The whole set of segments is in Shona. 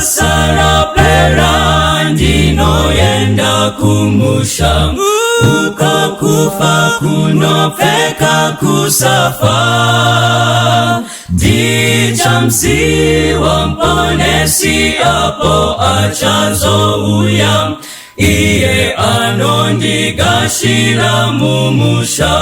Basa rapera, ndinoenda kumusha, uko kufa kunopfeka kusafa. Ndichamuziva Muponesi apo achazouya, iye anondigashira mumusha.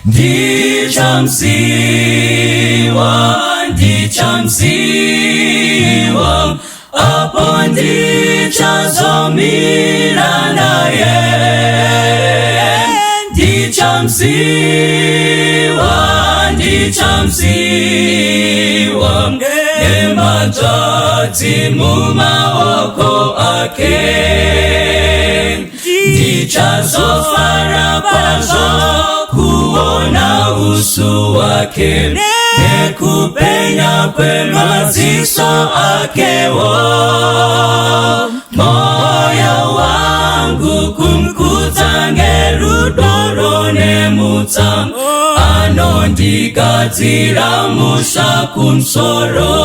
Ndichamuziva, ndichamuziva, apo ndichazomira naye. Ndichamuziva, ndichamuziva, nematsvadzi mumaoko ake. Ndichazofara kwazvo kuona uso wake, nekupenya kwemaziso akewo. Moyo wangu kumkudza ngerudo nemutsa, anondigadzira musha kumusoro.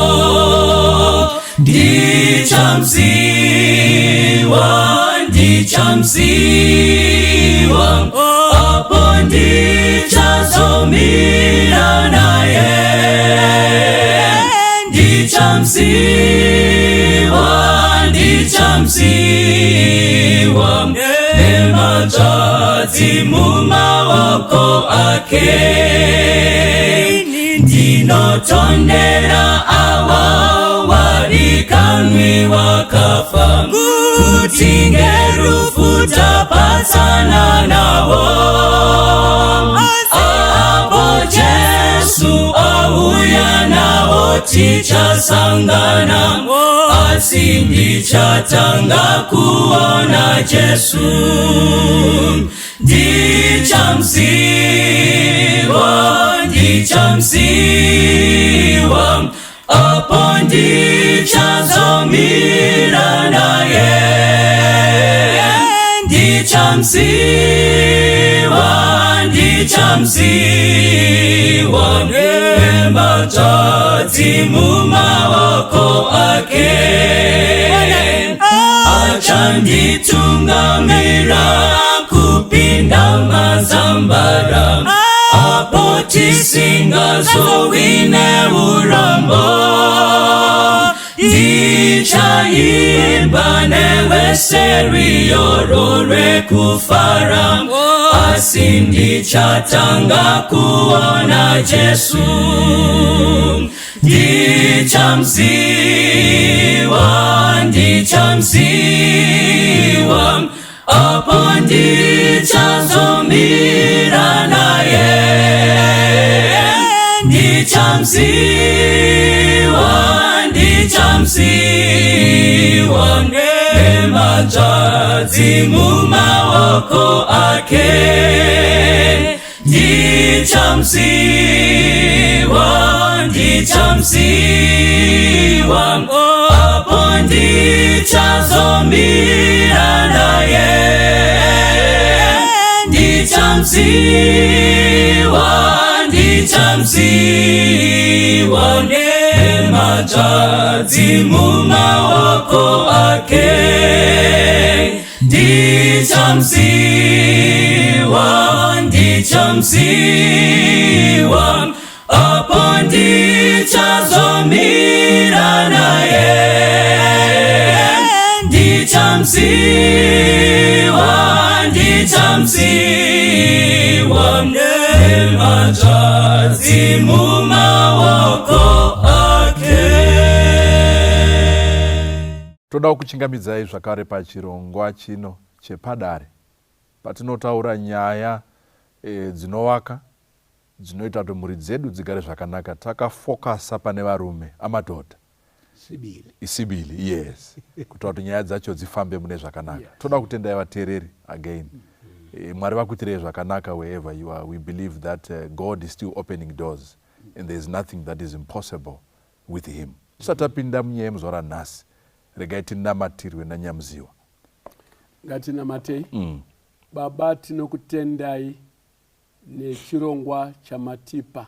Ndichamuziva, ndichamuziva, apo ndichazomira naye. Ndichamuziva, ndichamuziva, nematsvadzi mumaoko ake. Ndinotondera ava vadikanwi vakafa, kuti ngerufu tapatsana navo. Apo Jesu auya navo tichasangana, asi ndichatanga kuona Jesu. Ndichamuziva, ndichamuziva, apo ndichazomira naye. Ndichamuziva, ndichamuziva, nematsvadzi mumaoko ake. Achanditungamira kupinda mazambara, apo tisingazowi neurombo. Ndichaimba nevese rwiyo rwekufara, asi ndichatanga kuona Jesu. Ndichamuziva, ndichamuziva, apo ndichazomira naye. Ndichamuziva, ndichamuziva, nematsvadzi mumaoko ake. Ndichamuziva, ndichamuziva, apo ndichazomira naye. Ndichamuziva, ndichamuziva, nematsvadzi mumaoko ake. Ndichamuziva, ndichamuziva, apo ndichazomira naye. Ndichamuziva, ndichamuziva, nematsvadzi mumaoko ake. Toda kukuchingamidzai zvakare pachirongwa chino chePadare, patinotaura nyaya dzinovaka, dzinoita kuti mhuri dzedu dzigare zvakanaka, takafocusa pane varume, amadhodha. Sibili. Isibili, yes, kuitira kuti nyaya dzacho dzifambe mune zvakanaka. Toda kutendai vateereri again. Mwari vakuitirei zvakanaka wherever you are. We believe that God is still opening doors and there is nothing that is impossible with him. Tisati tapinda munyaya yemuzuva ranhasi, regai tinamatirwe naNyamuziwa. Ngatinamatei. Baba, tinokutendai nechirongwa chamatipa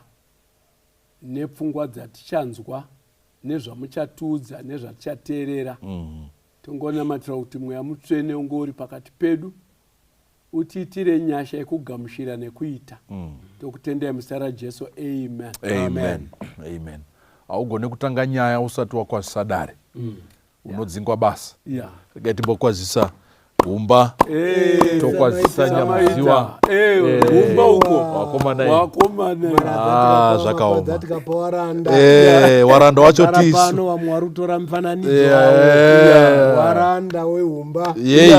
nepfungwa dzatichanzwa. Nezvamuchatiudza nezvatichateerera, tongonamatira kuti Mweya Mutsvene unge uri pakati pedu, utiitire nyasha yekugamuchira nekuita. Tokutendai muzita raJesu, amen. Amen, amen. Haugone kutanga nyaya usati wakwazisa dare, unodzingwa basa. Regai timbokwazisa Humba, tokwazisa Nyamuziwa. Humba uko. Wakomana. Wakomana. Ah, zvakaoma. Tikapa waranda. Waranda wacho Gara tisu. Pano vamwe vari kutora mufananidzo wavo. Waranda wehumba. Yei.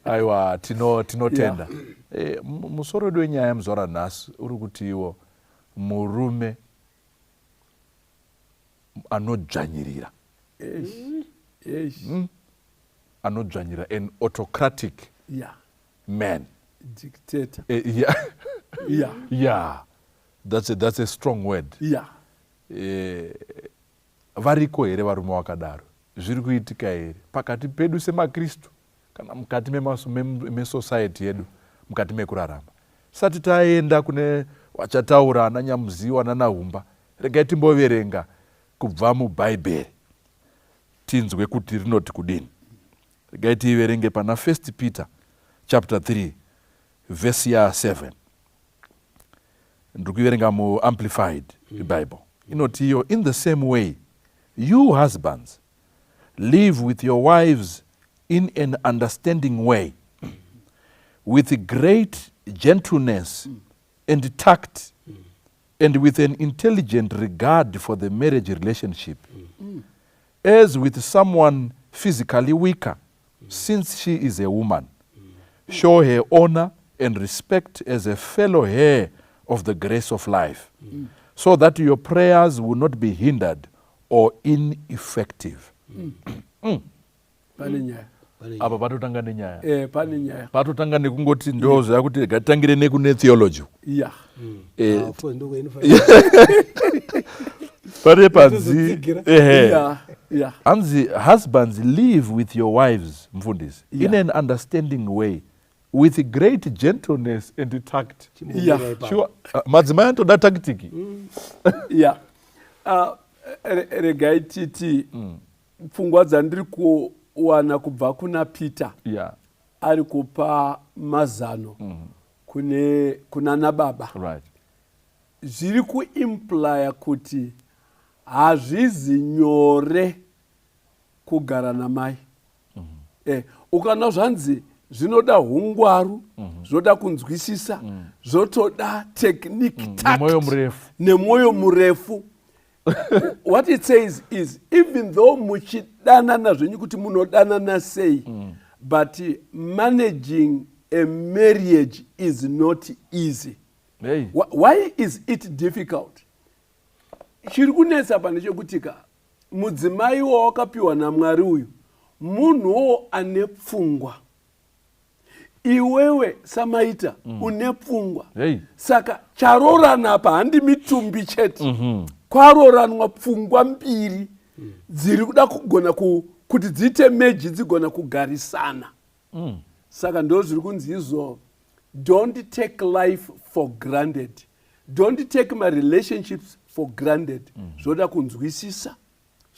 Aiwa, tinotenda. Musoro wedu wenyaya muzuva ranhasi uri kuti iwo murume anodzvanyirira. Eish. Anodzvanyirira, an autocratic man. Dictator. Yeah. Yeah, that's a strong word. Variko here varume vakadaro? Zviri kuitika here pakati pedu semaKristu kana mukati mesociety yedu, mukati mekurarama? Sati taenda kune vachataura, ana Nyamuziwa nanaHumba, regai timboverenga kubva muBhaibheri, tinzwe kuti rinoti kudini. Regai tiiverenge pana 1 Peter chapter 3 vhesi ya7. Ndiri kuiverenga muAmplified Bible. Inoti iyo, "In the same way, you husbands, live with your wives in an understanding way, with great gentleness and tact and with an intelligent regard for the marriage relationship, as with someone physically weaker, since she is a woman. Show her honor and respect as a fellow heir of the grace of life, so that your prayers will not be hindered or ineffective." Pane nyaya. Apa patotanga nenyaya. Pane nyaya. Patotanga nekungoti ndo zvakuti ngatitangire nekune theology. Ah, of course, ndokuinofanira. Pane panzi Tozotsigira. Ehe. Hanzi, "Husbands, live with your wives," mfundisi, "in an understanding way, with great gentleness and tact." Chimbomira ipapo. Sure. Madzimai anotoda tactic. Yeah, regai titi pfungwa dzandiri kuwana kubva kuna Peter, ari kupa mazano kune kuna nababa, zviri kuimplya kuti hazvizi nyore kugara namai. Ukaona zvanzi zvinoda ungwaru, zvinoda kunzwisisa, zvotoda technique, tact, Nemwoyo murefu. Nemwoyo murefu. What it says is, even though muchidanana zvenyu kuti munodanana sei, but managing a marriage is not easy. Hey. Why is it difficult? Chiri kunetsa pane chekuti ka mudzimai wawakapiwa naMwari uyu munhuwo ane pfungwa. Iwewe samaita une pfungwa. Hey. Saka charorana apa handi mitumbi chete, kwaroranwa pfungwa mbiri dziri kuda kugona kuti dziite meji, dzigona kugarisana. Saka ndo zviri kunzi izvo, don't take life for granted, don't take my relationships for granted. Zvoda kunzwisisa,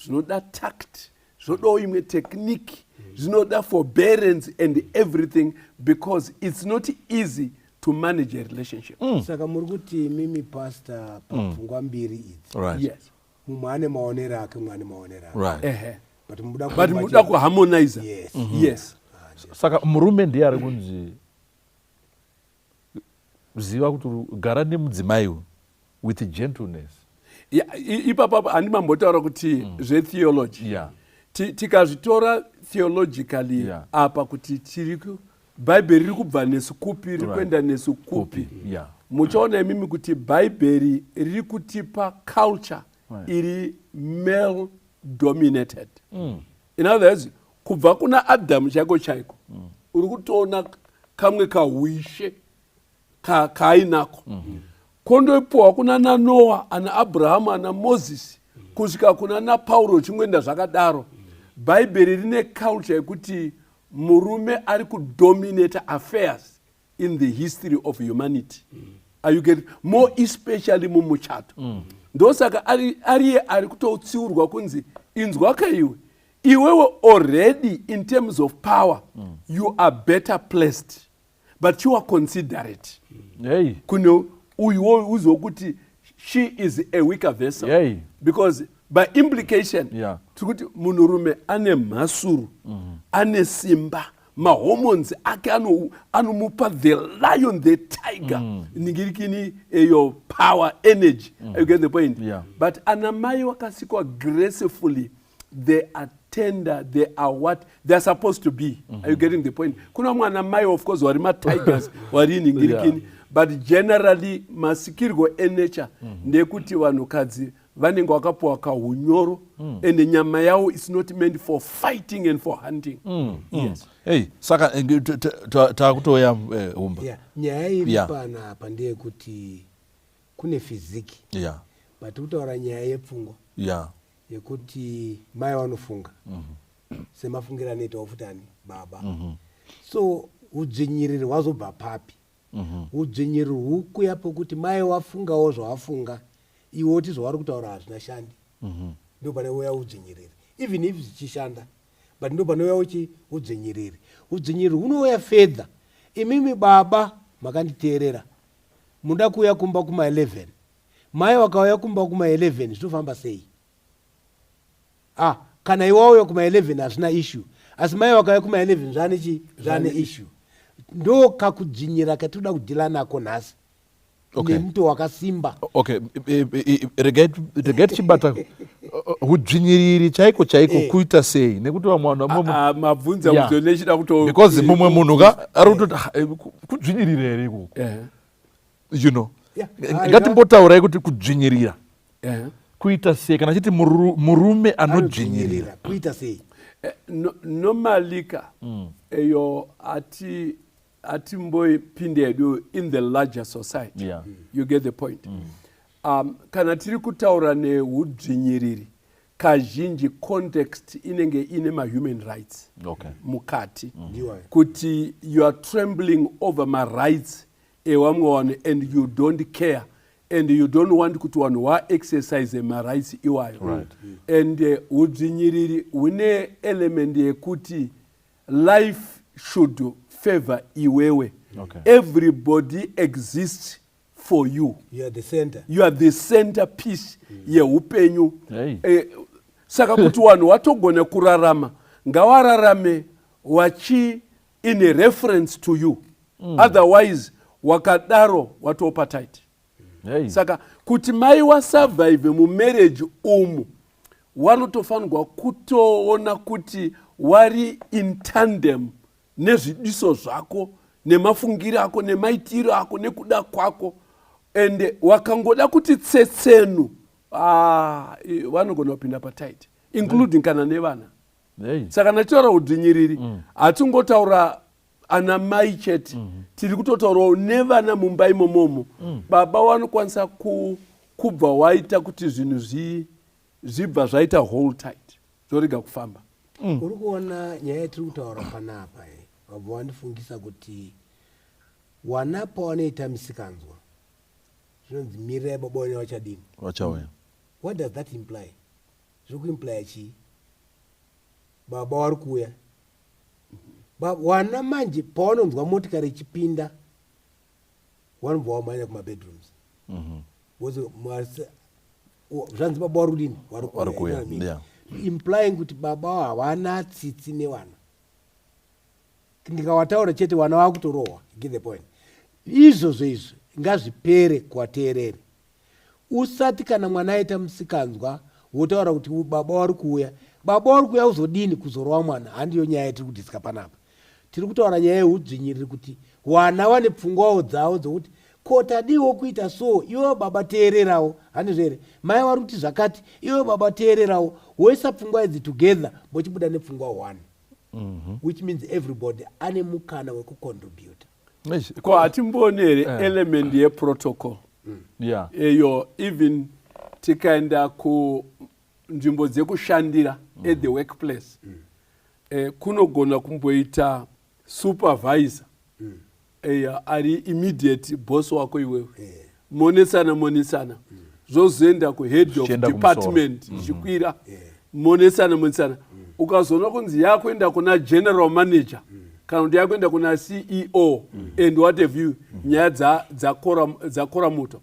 zvinoda tact, zvodawo imwe technique, zvinoda forbearance and everything, because it's not easy to manage a relationship. Saka muri kuti mimi, pastor, papfungwa mbiri idzi, mumwe ane maonero ake, mumwe ane maonero ake, but muda but kuumba muda kuharmonize. Yes. Saka murume ndiye ari kunzi ziva kuti gara nemudzimai uyu with gentleness. Yeah, ipapo handimambotaura kuti zvetheology, tikazvitora theologically, apa kuti tiri Bhaibheri riri kubva nesu kupi, riri kuenda nesu kupi? Kupi, yeah. Muchaona imimi kuti Bhaibheri riri kutipa culture iri male dominated. In other words, kubva kuna Adhamu chaiko chaiko, uri kutoona kamwe kahuishe kaainako, kondopiwa kuna naNoa, ana Abrahamu, ana Mozisi, kusvika kuna naPauro, chingoenda zvakadaro. Bhaibheri rine culture yekuti murume ari kudominate affairs in the history of humanity. Are you getting? More especially mumuchato. Ndosaka ariye ari kutotsiurwa kunzi, inzwaka iwe, iwewe already in terms of power you are better placed, but you are considerate kune uyuwo uzokuti she is a weaker vessel, because by implication tiri kuti munhurume ane mhasuru, ane simba, mahormones ake anomupa the lion, the tiger, ningirikini, your power, energy. You get the point? Yeah. But ana mai wakasikwa gracefully. They are tender, they are what they are supposed to be. Are you getting the point? Kuna mwana mai, of course, vari matigers, vari ningirikini, but generally masikirwo enature ndekuti vanhukadzi vanenge vakapuwa kahunyoro, and nyama yavo is not meant for fighting and for hunting. Yes. Hey, saka takutoya humba. Yeah. Nyaya iri panapa ndeyekuti kune physique, but kutaura nyaya yepfungwa yekuti mai vanofunga semafungiro anoitawo futani baba. So udzvinyiriri hwazobva papi? Udzvinyiriri hukuya pokuti mai wafungawo zvawafunga, iwe woti zvavari kutaura hazvina shandi. Ndo panouya udzvinyiriri, even if zvichishanda, but ndo panouya uchi udzvinyiriri. Udzvinyiriri hunouya fedha. Imimi baba makanditeerera, munoda kuuya kumba kuma11, mai vakauya kumba kuma11, zvinofamba sei? Ah, kana iwe wauya kuma11 hazvina issue, asi mai vakauya kuma11 zvane chi? Zvane issue. Ndo kakudzvinyira katinoda kudhila nako nhasi nemuto wakasimba. Okay, regai tichibata udzvinyiriri chaiko chaiko. Kuita sei? Nekuti vamwe vanhu Ah, mabvunza muzonechida kuto Because mumwe munhu ka ari kutoti, "Ah, kudzvinyirira here ikoko?" Ngatimbotaurai kuti kudzvinyirira kuita sei, kana chiti murume anodzvinyirira. Kuita sei? No, normally ka, eyo atimbopinde hedu in the larger society. You get the point? Kana tiri kutaura neudzvinyiriri, kazhinji context inenge ine mahuman rights mukati, Ndiwayo. Kuti you are trembling over marights evamwe vanhu and you don't care and you don't want kuti vanhu vaexercise marights iwayo. And udzvinyiriri hune element yekuti life should favor iwewe. Everybody exists for you. You are the center. You are the center piece yeupenyu. Hey. Saka kuti vanhu watogona kurarama, ngavararame wachi in a reference to you. Otherwise wakadaro watopa tight. Saka kuti mai wasurvive mumarriage umu, wanotofanirwa kutoona kuti wari in tandem nezvidiso zvako, nemafungiro ako, nemaitiro ako, nekuda kwako. And wakangoda kuti tsetsenu, ah, vanogona kupinda patight, including kana nevana. Saka nachitaura udzvinyiriri, hatingotaura ana mai chete, tiri kutotaurawo nevana mumba imomomo. Baba vanokwanisa kubva waita kuti zvinhu zvibva zvaita hold tight, zvorega kufamba. Uri kuona nyaya yatiri kutaura panapa, wabva wandifungisa kuti wana pawanoita misikanzwa, zvinonzi mirirai baba wene vachadini? Vachauya. What does that imply? Zviri kuimplya chii? Baba wari kuuya. Wana manje pawanonzwa motikari ichipinda, wanobva wamhanya kumabedrooms. Zvanzi baba wari kudini? Wari kuuya, You know what I mean? Implying kuti baba havana tsitsi nevana. Ndikawataura chete, vana vakutorohwa. Get the point? Izvozvo izvo ngazvipere kuvateereri. Usati kana mwana aita musikanzwa wotaura kuti baba wari kuuya. Baba wari kuuya kuzodini? Kuzorova mwana? Handiyo nyaya yatiri kudhiska panapa. Tiri kutaura nyaya yeudzvinyiriri, kuti vana vane pfungwawo dzavo dzokuti ko tadiwo kuita so, iwewo baba teererawo, handizvo here? Mai vari kuti zvakati, iwewo baba teererawo. Woisa pfungwa idzi together, mochibuda nepfungwa one, which means everybody ane mukana wekucontributa. Eish, Ko hatimbooni here element yeprotocol? Eyo even tikaenda kunzvimbo dzekushandira, at the workplace, kunogona kumboita supervisor ari immediate boss wako iwewe, monesana monesana. Zvozoenda kuhead of Zvichienda kumusoro. department, zvichikwira, monesana monesana. Ukazoona kunzi yakuenda kuna general manager kana kuti yakuenda kuna CEO and what have you, nyaya dzakora muto.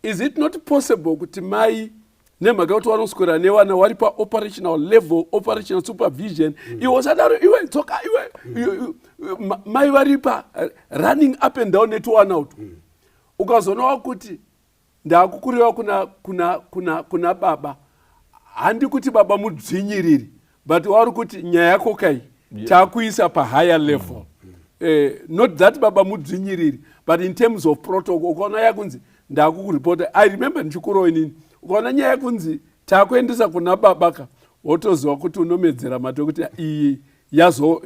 Is it not possible kuti mai, nemhaka yekuti vanoswera nevana, vari paoperational level, operational supervision, iwe usadaro, iwe tsoka iwe, mai vari pa running up and down netuwana utu, ukazoona kuti ndakukureva kuna baba, handi kuti baba mudzvinyiriri, but wari kuti nyaya yako kai takuisa pahigher level. Not that baba mudzvinyiriri, but in terms of protocol, ukaona yakunzi ndakukuripota, I remember ndichikurawo inini, ukaona nyaya yakunzi takuendesa kuna baba ka, wotoziva kuti unomedzera mate kuti iyi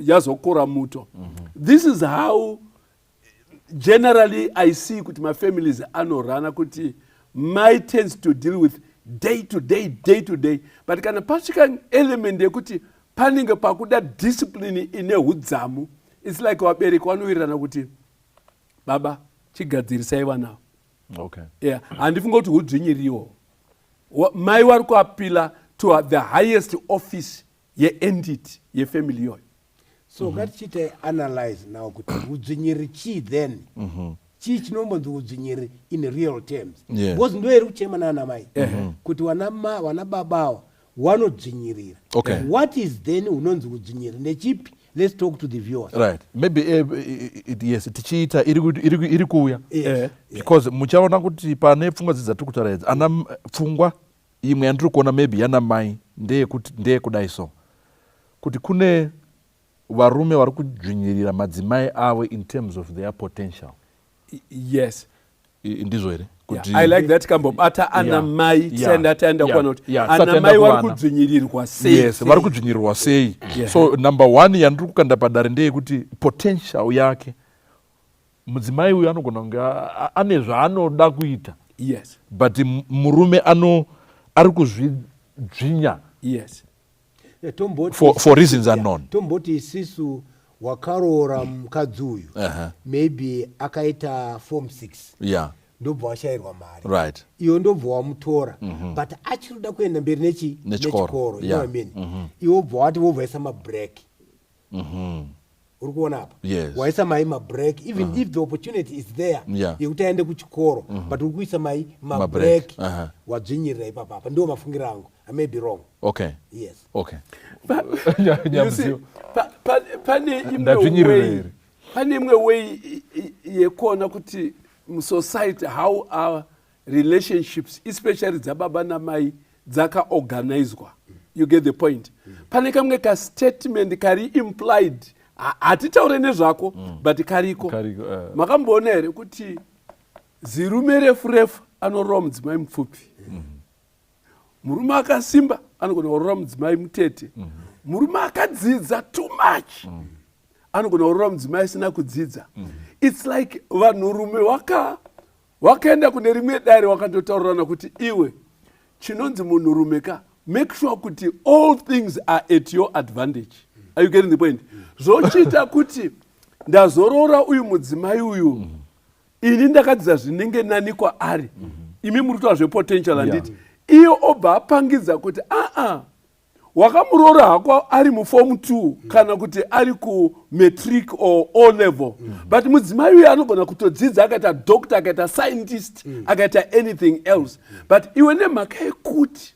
yazokora muto. This is how generally I see kuti mafamilies anorana, kuti mai tends to deal with day to day, day to day, but kana pasvika element yekuti panenge pakuda discipline ine udzamu, it's like vabereki vanowirirana kuti baba chigadzirisai vanavo. Yeah, handifunga kuti hudzvinyiriwo. Mai vari kuappeala to the highest office yeentity yefamily iyoyo. So ngatichiita analyze now kuti udzvinyiriri chii then. Chii chinombonzi udzvinyiriri in real terms? Because ndo iri kuchema nana mai kuti vana baba ava vanodzvinyirira. What is then unonzi udzvinyiriri nechipi? Let's talk to the viewers. Right, maybe yes, tichiita iri kuuya because muchaona kuti pane pfungwa dzidzi dzatiri kutaura idzi, ana pfungwa imwe yandiri kuona maybe yana mai ndeyekuti, ndeyekudai, so kuti kune varume vari kudzvinyirira madzimai avo in terms of their potential. Yes. Ndizvo here? Kuti Yeah, I like that. Kambobata ana mai tisaenda taenda kuwana kuti ana mai vari kudzvinyirirwa sei. Yes, vari kudzvinyirirwa sei. So number one yandiri kukanda padare ndeyekuti potential yake mudzimai uyu anogona kunge ane zvaanoda kuita, but murume ano ari kuzvidzvinya Tomboti for reasons unknown. Tomboti isisu wakaroora mukadzi uyu, maybe akaita form 6, ndobva washayirwa mari, iwe ndobva wamutora, but achiri kuda kuenda mberi nechikoro. Nechikoro, you know what I mean? Iwe wobva wati wobva mabreak. Uri kuona apa? Yes. Waisa mai mabreak even if the opportunity is there yekuti aende kuchikoro, but uri kuisa mai mabreak. Mabreak. Wadzvinyirira ipapa. Apa ndiwo mafungiro angu. I may be wrong. Yes. You see, Nyamziyo. Pane imwe Ndadzvinyirira way, here? pane imwe way yekuona kuti musociety how our relationships, especially dzababa namai, dzakaorganizwa. You get the point? Pane kamwe kastatement kari implied. Hatitaure nezvako, but kariko. Kariko. Makamboona here kuti zirume refu refu anorova mudzimai mupfupi, murume akasimba anogona kurora mudzimai mutete, murume akadzidza too much anogona kurora mudzimai asina kudzidza? It's like vanhurume wakaenda kune rimwe dare, wakandotaurirana kuti iwe, chinonzi munhurume ka, make sure kuti all things are at your advantage. Are you getting the point? Zvochiita kuti ndazoroora uyu mudzimai uyu, ini ndakadzidza zvinenge nani kwaari. Imi muri kutaura zvepotential, handiti? Iye obva apangidza kuti aa, wakamuroora hako ari muform 2 kana kuti ari kumatric or O level, but mudzimai uyu anogona kutodzidza akaita doctor, akaita scientist, akaita anything else, but iwe nemhaka yekuti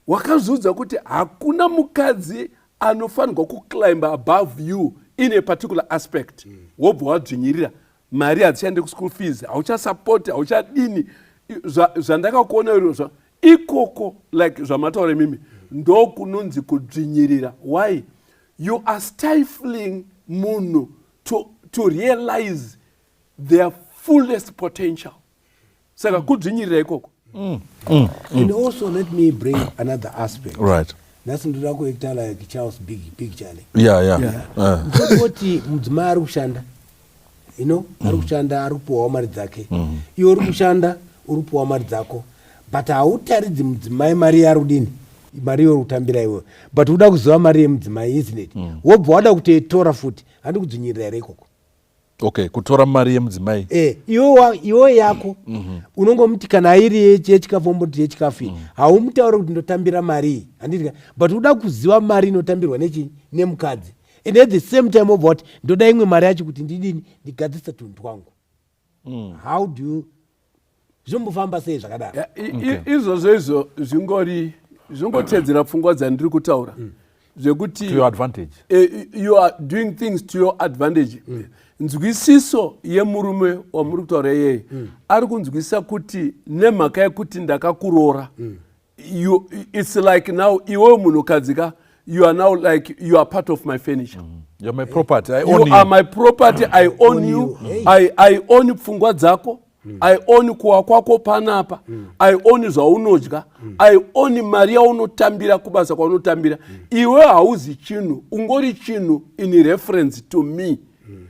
wakazviudza kuti hakuna mukadzi anofanirwa kuclimb above you in a particular aspect, wobva wadzvinyirira. Mari hadzichaende kuschool fees, hauchasapoti, hauchadini. Zvandakakuona iro ikoko, like zvamataura imimi, ndokunonzi kudzvinyirira. Why? You are stifling munhu to realize their fullest potential. Saka kudzvinyirira ikoko. And also let me bring another aspect. Nhasi ndoda kuacta like Charles Big Big Charlie. Ndoti mudzimai ari kushanda, ari kushanda, ari kupiwawo mari dzake. Iwe uri kushanda, uri kupiwa mari dzako, but hautaridzi mudzimai mari yaari kudini, mari iwe uri kutambira iwewe, but uda kuziva mari yemudzimai, isn't it? Wobva wada kutoitora futi. Handi kudzvinyirira here ikoko? Okay, kutora mari yemudzimai. Iwe yako unongomuti kana iri yechikafu, womboti yechikafu iyi. Haumutauri kuti ndotambira mari iyi, handiti? But uda kuziva mari inotambirwa nechi nemukadzi, and at the same time wobva kuti ndoda imwe mari yacho kuti ndidini, ndigadzise tunhu twangu. How do you, zvombofamba sei zvakadaro? Izvozvo izvo zvingori zvingotedzera pfungwa dzandiri kutaura zvekuti To your advantage. You are doing things to your advantage. Nzwisiso yemurume wamuri kutaura iyeye ari kunzwisisa kuti nemhaka yekuti ndakakuroora, it's like now iwewe munhukadzi ka, you are now like, you are part of my furniture. You're my property, I You own are you. my property, I own Own you. You. Hey. I own pfungwa dzako, I own kuwa kwako panapa, I own zvaunodya, I own mari yaunotambira kubasa kwaunotambira. Iwe hauzi chinhu, ungori chinhu in reference to me.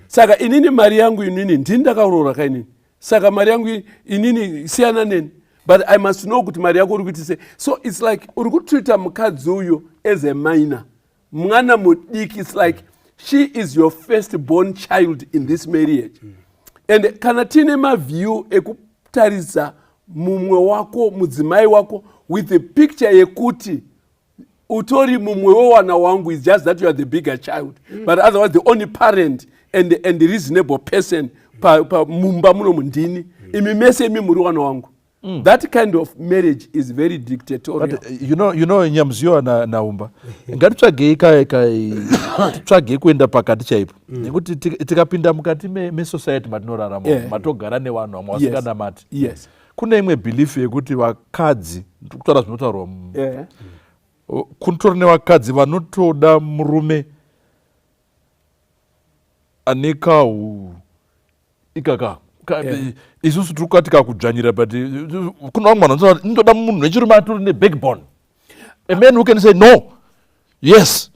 Saka inini mari yangu, inini ndini ndakaroora ka inini, saka mari yangu inini, siyana neni, but I must know kuti mari yako uri kuiti sei. So it's like uri kutreata mukadzi uyu as a minor, mwana mudiki. It's like she is your first born child in this marriage. And kana tiine maview ekutarisa mumwe wako, mudzimai wako, with the picture yekuti utori mumwe wewana wangu, is just that you are the bigger child, but otherwise the only parent and reasonable person pa mumba muno ndini. Imi mese imi muri wana wangu. That kind of marriage is very dictatorial. But you know Nyamziwa naUmba, ngatitsvagei titsvagei kuenda pakati chaipo, nekuti tikapinda mukati mesociety matinorarama, matogara nevanhu vamwe vasinganamati, kune imwe belief yekuti vakadzi, ndikutaura zvinotaurwa, kutori nevakadzi vanotoda murume ane kahu ikaka. Isusu tiri kukati kakudzvanyira, but kuna vamwe vanhu vanoti ndoda munhu wechirume atori nebackbone, a man who can say no, yes,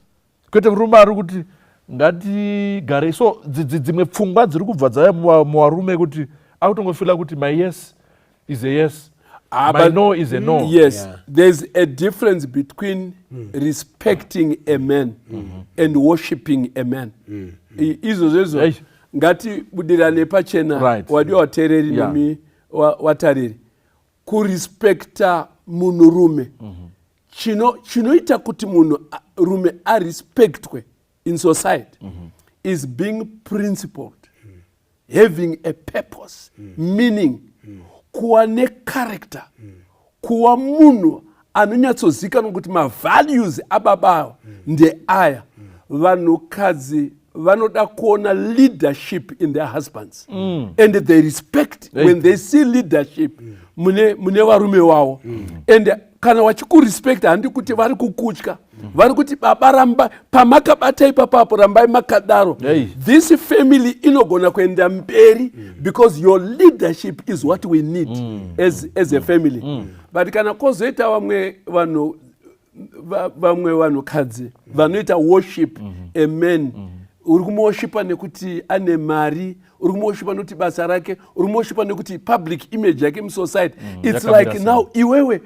kwete murume ari kuti ngatigarei. So dzimwe pfungwa dziri kubva dzaya muvarume kuti akutongofeela kuti my yes is a yes, Ah, my no is a no. Yes, there's a difference between respecting a man and worshipping a man. Izvozvo izvo Hey. ngatibudirane pachena, wadiwa vateereri nemi vatariri. Kurespekta munhurume, chinoita kuti munhu rume arespektwe in society is being principled, having a purpose, meaning kuva necharacter, kuva munhu anonyatsozikanwa kuti mavalues ababa ava ndeaya. Vanhukadzi vanoda kuona leadership in their husbands, and they respect Hey. when they see leadership mune varume wavo. And kana vachikurespecta, handi kuti vari kukutya, vari kuti baba, ramba pamakabata ipapapo, rambai makadaro. Hey. This family inogona kuenda mberi because your leadership is what we need as a family. But kana kwozoita vamwe vanhu, vamwe vanhukadzi vanoita worship a man, uri kumuworshipa nekuti ane mari, uri kumuworshipa nekuti basa rake, uri kumuworshipa nekuti public image yake musociety, it's Yakamira like sei? now iwewe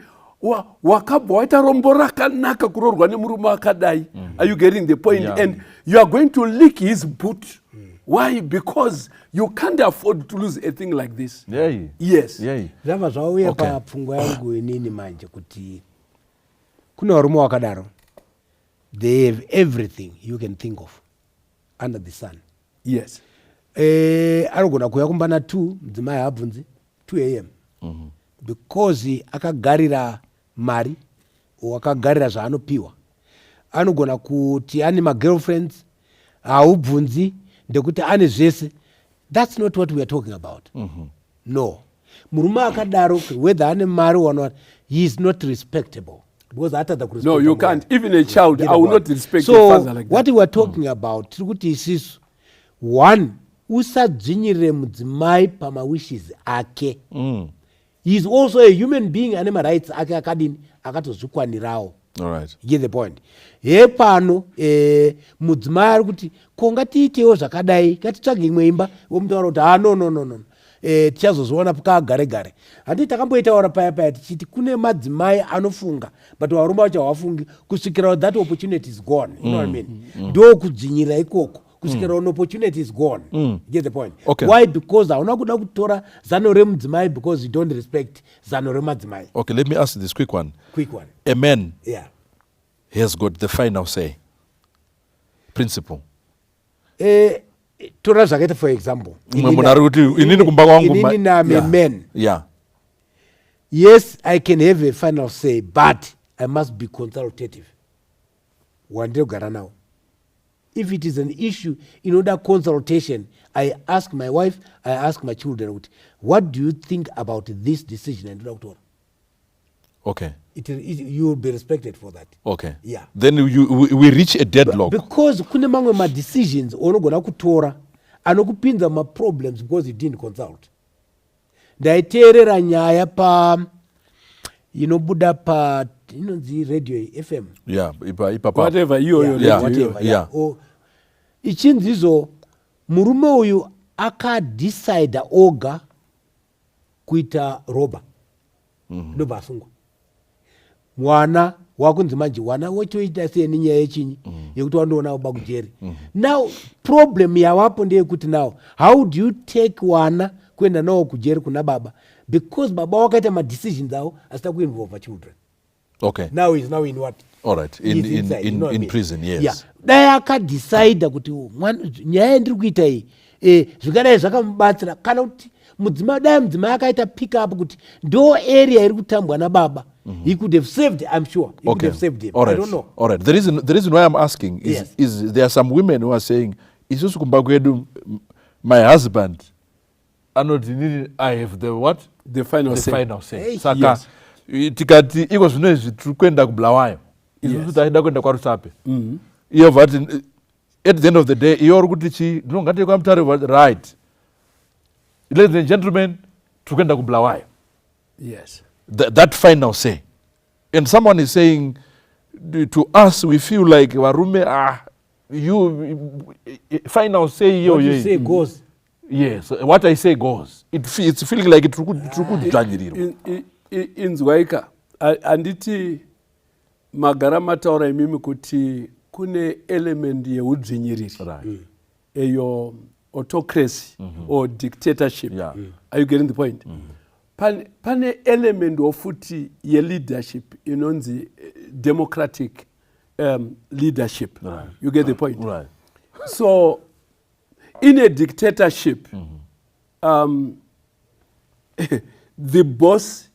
wakabva waita rombo rakanaka kuroorwa nemurume akadai. Are you getting the point? Yeah. And you are going to lick his boot. Why? Because you can't afford to lose a thing like this. Yes. Zvabva zvauya papfungwa yangu inini manje kuti kune varume vakadaro, they have everything you can think of under the sun. Anogona kuuya kumba na2, mudzimai haabvunzi, 2 a.m., because akagarira mari or akagarira zvaanopiwa. Anogona kuti ane magirlfriends, haubvunzi ndekuti ane zvese. That's not what we are talking about. No, murume akadaro, whether ane mari or not, he is not respectable because atadza. No, you can't. Even a child, Get I will the not point. respect So a father like that. What we are talking about, tiri kuti isisu, one, usadzvinyirire mudzimai pamawishes ake. He is also a human being ane marights ake akadini, akatozvikwanirawo. All right. You get the point? Hepano mudzimai ari kuti ko ngatiitewo zvakadai, ngatitsvage imwe imba, womutaura kuti ha, no, no, no, no, tichazozviona kagare gare. Handii takamboitaura paya paya tichiti kune madzimai anofunga, but varume vacho havafungi kusvikira that opportunity is gone, you know what I mean? Ndo kudzvinyirira ikoko. Kusvikira an opportunity is gone. Get the point? Okay. Why? Because hauna kuda kutora zano remudzimai, because you don't respect zano remadzimai. Okay, let me ask this quick one. Quick one. A man has got the final say principle? Tora zvakaita, for example, Mumwe munhu ari kuti, "Inini kumba kwangu inini name man, yes, I can have a final say, but I must be consultative. Wandiri kugara nawo, if it is an issue inoda consultation, I ask my wife, I ask my children kuti, "What do you think about this decision andinoda kutora?" You will be respected for that. Yeah. Then we reach a deadlock. Because kune mamwe madecisions unogona kutora anokupinza mumaproblems because you didn't consult. Ndaiteerera nyaya pa inobuda pa inonzi radio FM. Yeah, ipapa. Whatever iyoyo. Yeah, whatever, yeah. Oh, ichinzi izvo murume uyu akadecida oga kuita roba, ndobva asungwa. Mwana wakunzi manje wana wochoita sei nenyaya yechinyi yekuti wandoona baba kujeri? Now problem yavapo ndeyekuti now how do you take wana kuenda nawo kujeri kuna baba, because baba wakaita madecisions avo asina kuinvolva children? Now is now in what? All right, He's inside, you know what I in mean? prison, yes. Yeah. Dai akadecida kuti nyaya yandiri kuita iyi, zvingadai zvakamubatsira, kana kuti mudzimai, dai mudzimai akaita pick up kuti ndo area iri kutambwa nababa, he could have saved, I'm sure he could have saved him. All right. I don't know. All right. The reason why I'm asking is, is there are some women who are saying, "Isusu kumba kwedu, my husband anoti inini I have the what?" The final The say. final say. Hey. Saka tikati iko zvino izvi tiri kuenda kuBulawayo, isusu taida kuenda kwaRusape, iyo vati at the end of the day iyo uri kuti chi ndinongati kwaMutare, vati, "Right, ladies and gentlemen, tiri kuenda kuBulawayo." That final say. And someone is saying to us, we feel like varume, ah, you final say What you iyoyo. say goes. Yes, what I say goes. It's feeling like tiri kudzvanyirirwa. Inzwaika, handiti magara mataura imimi kuti kune element yeudzvinyiriri, eyo autocracy or dictatorship? Are you getting the point? Pane element wofuti yeleadership inonzi democratic leadership. You get the point? Right. So in a dictatorship, the boss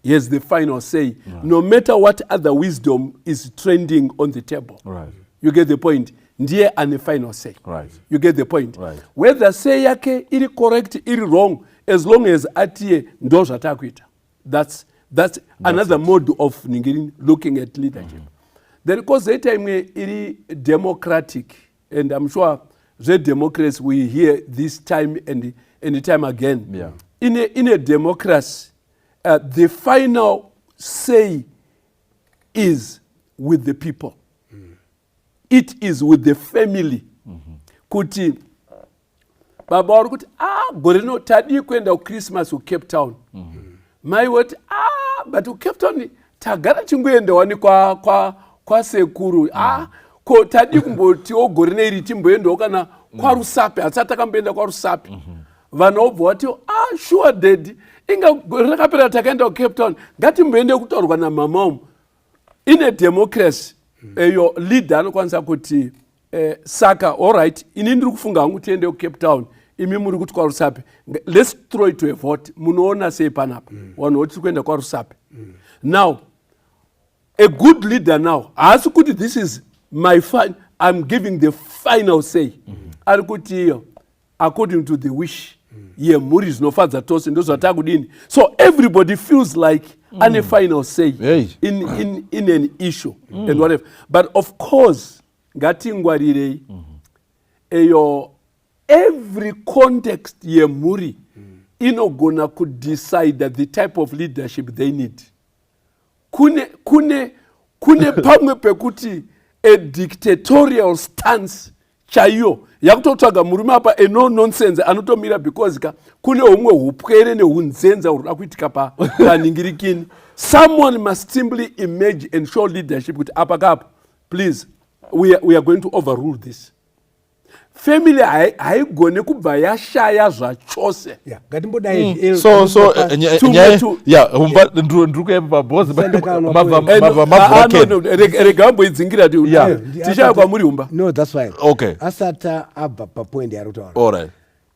has the final say, no matter what other wisdom is trending on the table. You get the point? Ndiye ane final say. You get the point? Right. Whether say yake iri correct, iri wrong, as long as atiye ndo zvatakuita, that's another mode of ningiri looking at leadership. Then kozoita imwe iri democratic, and I'm sure zvedemocracy we hear this time and time again. In a democracy, the final say is with the people. It is with the family, kuti baba vari kuti, "Ah, gore rino tadii kuenda kuChristmas kuCape Town?" Mai voti, "Ah, but kuCape Town tagara chingoendawo kwasekuru. Ah, ko tadii kumbotiwo gore neiri timboendawo kana kwaRusape? Hatisati takamboenda kwaRusape." Vanhu vobva vati, "Ah, sure daddy, inga gore rakapera takaenda kuCape Town, ngatimboende kutaurwa namama umu." In a democracy, eyo leader anokwanisa kuti, "Saka allright, ini ndiri kufunga hangu tiende kuCape Town, imi muri kuti kwaRusape. Let's throw it to a vote. Munoona sei panapa?" Vanhu voti, "Tiri kuenda kwaRusape." Now a good leader now haasi kuti, "This is my I'm giving the final say." Ari kuti iyo, "According to the wish yemhuri, zvinofadza tose ndozvatakudini." So everybody feels like ane final say Hey. in an issue and whatever. But of course ngatingwarirei, eyo every context yemhuri inogona kudecide the type of leadership they need. Kune pamwe pekuti a dictatorial stance chaiyo yakutotsvaga murume apa a no nonsense anotomira, because ka kune humwe hupwere neunzenza huri kuda kuitika panhingirikini. Someone must simply emerge and show leadership kuti apa kapa, please, we are going to overrule this. Family haigone kubva yashaya zvachose. Yeah, ngatimbodai So so nyaya ya humba ndiri kuemba pabhozi mabva mavhura can. Rega vamboidzingira, tichaya kwamuri, Humba. No, that's fine. Okay. Asati abva papoint yaari kutaura. All right.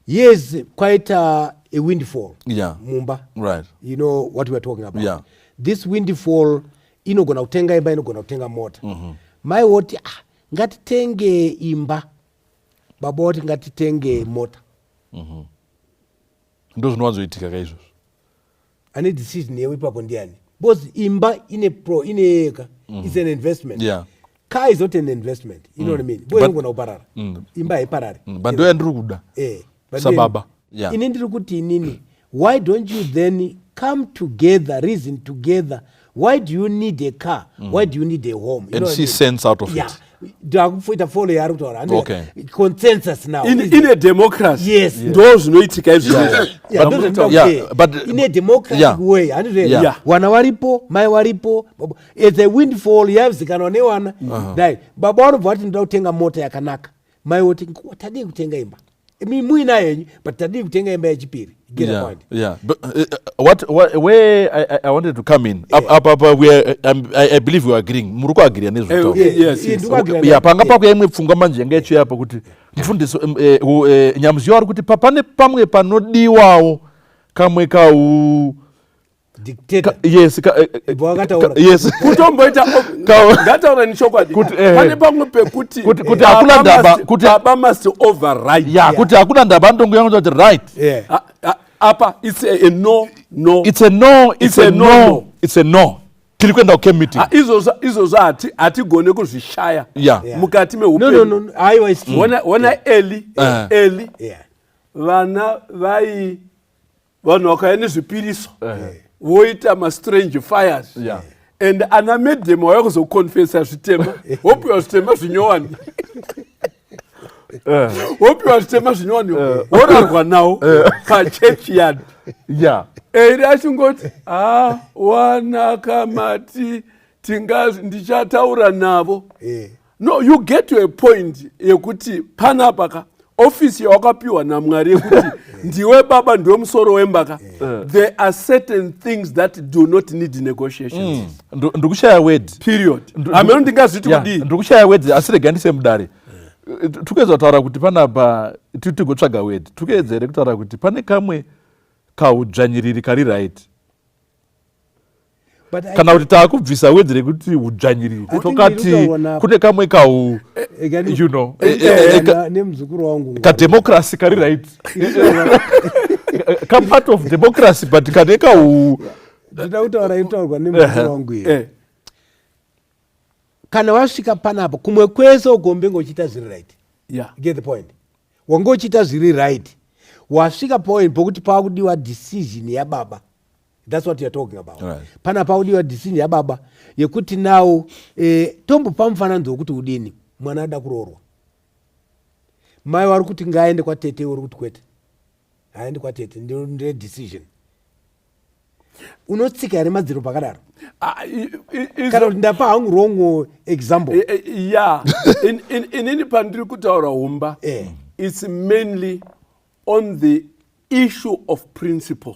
Yes, quite a windfall mumba. You know what we are talking about. This windfall inogona kutenga imba, inogona kutenga mota. Mai woti, "Ah, ngatitenge imba." Baba woti, "Ngatitenge mota." Ndo zvinowanzoitika kaizvozvo. Ane decision yewe ipapo ndiani? Because imba ine pro ineka, it's an investment. Car is not an investment, you know what I mean? Bo inogona kuparara, imba haiparari. But ndo yandiri kuda But sababa. Ini ndiri kuti inini, why don't you then come together, reason together? Why do you need a car? Why do you need a home? You And know what I see mean? Sense out of it. Ndakuita follow yaari kutaura. Okay. Consensus now. In a democracy, ndo zvinoitika izvozvo. Yeah, ndozvandinoda kuti, in a democratic way, handizvo? Yeah. Vana varipo, mai varipo, as a windfall yazikanwa nevana. Dai baba vanobva vati, "Ndoda kutenga mota yakanaka." Mai voti, "Tadii kutenga imba? Muinayo henyu, but tadii kutenga imba yechipiri?" Get the point? Yeah. But what, where I wanted to come in, up, up, up, we are, I believe we are agreeing. Muri kuagriya nezvekutaura. Yes. Ndikuagree. Ya, panga pakuya imwe pfungwa manje yanga ichiuya apa kuti mufundisi Nyamuziyo ari kuti pane pamwe panodiwawo kamwe kau Dictator. Yes, Ibva wakataura. Yes. Kutomboita, ngataura nechokwadi. Kuti, Pane pamwe pekuti Kuti hakuna ndaba, baba must override. Ya, kuti hakuna ndaba, andongoya kuti right. Apa it's a no no. It's a no, it's It's a a no, no, no. It's a no. Tiri kuenda kucamp meeting. Ah, izvozvo hatigone kuzvishaya mukati No, no, meupenyu. no. Aiwa, it's true. Ona Eli. Eli, vana vai, vanhu vakauya nezvipiriso, voita mastrange fires, and ana madam vauya kuzokonfesa zvitema, wopiwa zvitema zvinyowani, wopiwa zvitema zvinyowani, worarwa nawo pachurch yard. Eri achingoti, "A, wanaka mati tinga ndichataura navo." No, you get to a point yekuti panapa ka, ofisi yawakapiwa naMwari yekuti ndiwe baba, ndiwe musoro wembaka, there are certain things that do not need negotiations. Ndikushaya word. Period. Hameno ndingazviti kudii. Ndikushaya word, asi rega ndise mudare. Tikuedza kutaura kuti panapa tigotsvaga word. Tikuedza here kutaura kuti pane kamwe kaudzvanyiriri kari right? But I Kana kuti taakubvisa word rekuti udzvanyiriri, I think tokati iri kutaurwa kune kamwe kau Nemuzukuru wangu. Kademocracy kari right, kapart of democracy, but kane kau Ndinoda kutaura iri kutaurwa nemuzukuru wangu iyo. Kana wasvika panapa, kumwe kwese ugombenge uchiita zviri right. Get the point? Wanga uchiita zviri right, wasvika point pokuti pakudiwa decision yababa. That's what you're talking about. Pana pakudiwa decision yababa yekuti now, tombopa mufananidzo wekuti udini. Mwana ada kuroorwa, mai vari kuti ngaaende kwatete, uri kuti kwete, haendi kwatete, ndine decision. Unotsika here madziro pakadaro? Ah, Kana kuti ndapa hangu wrong example? Ya, inini pandiri kutaura, Humba, it's mainly on the issue of principle.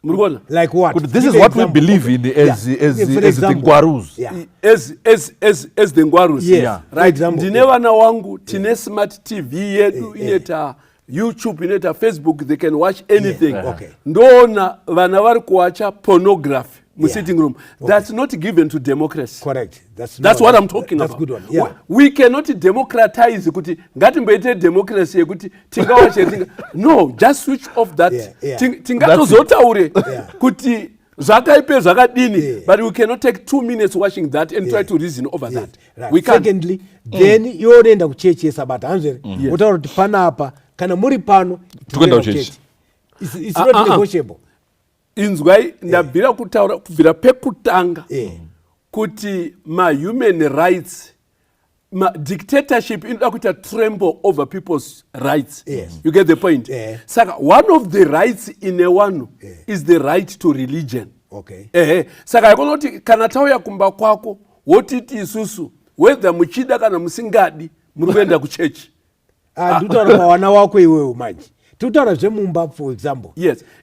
Muri kuona? Like what? Kuti this Give is an what we example. Believe in as, Yeah, for as the example. Ngwarus. As the Ngwarus. For Right. example. Ndine vana wangu, tine smart TV yedu, inoita YouTube, inoita Facebook, they can watch anything. Ndoona vana vari kuwacha pornography musitting room. That's not given to democracy. Correct. That's, That's no, what I'm talking that's about. Good one. Yeah. We cannot democratize kuti ngatimboite democracy yekuti tingawache tinga, no, just switch off that. Tingatozotaure kuti zvakaipe zvakadini, but we cannot take 2 minutes watching that and try to reason over that. We can't. Secondly, then iwe unoenda kuchechi yesabata, hanzvere, wotaura kuti panapa kana muri pano Tikuenda kuchechi. It's not negotiable. Inzwai, ndabvira kutaura kubvira pekutanga kuti mahuman rights, dictatorship inoda kuita trample over people's rights. You get the point? Yeah. Saka one of the rights ine vanhu is the right to religion. Ehe, saka haikona kuti kana tauya kumba kwako wotiti isusu, whether muchida kana musingadi. Muri kuenda kuchechi. Ah, ndikutaura pavana wako iwewe manje. Tikutaura zvemumba, for example.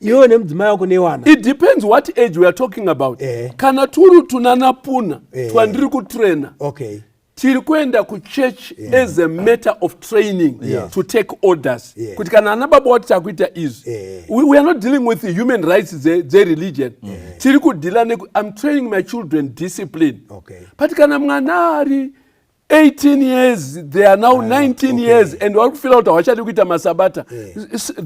Iwewe nemudzimai wako nevana. It depends what age we are talking about. Kana turi tunanapuna twandiri kutraina, tiri kuenda kuchurch as a matter of training to take orders, kuti kana ana baba wati takuita izvi, we are not dealing with human rights dzereligion. Tiri kudeala neku I'm training my children discipline. But kana mwana ari 18 years, they are now 19 years and vari kufeela kuti havachadi kuita masabata,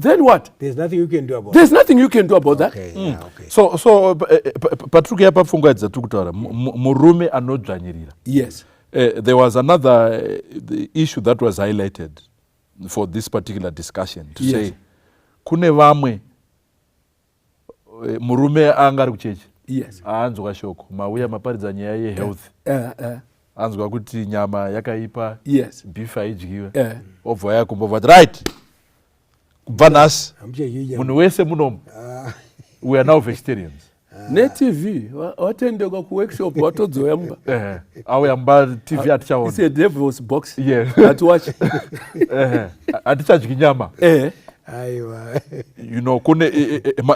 then what? There's nothing you can do about. There's nothing you can do about that. Okay, yeah, okay. So patiri kuya papfungwa dzatiri kutaura, murume anodzvanyirira. There was another the issue that was highlighted for this particular discussion to say kune vamwe murume anga ari kuchechi, aanzwa shoko, mauya maparidza nyaya yehealth, anzwa kuti nyama yakaipa, beef haidyiwe, obva yakumba obva ati, "Right, kubva nhasi Hamuchadyi nyama. Munhu wese munomu, we are now vegetarians." NeTV, watendekwa kuworkshop, watodzoya mumba. Auya mumba, TV hatichaona. It's a devil's box. Hatiwachi. Hatichadyi nyama. Aiwa. Kune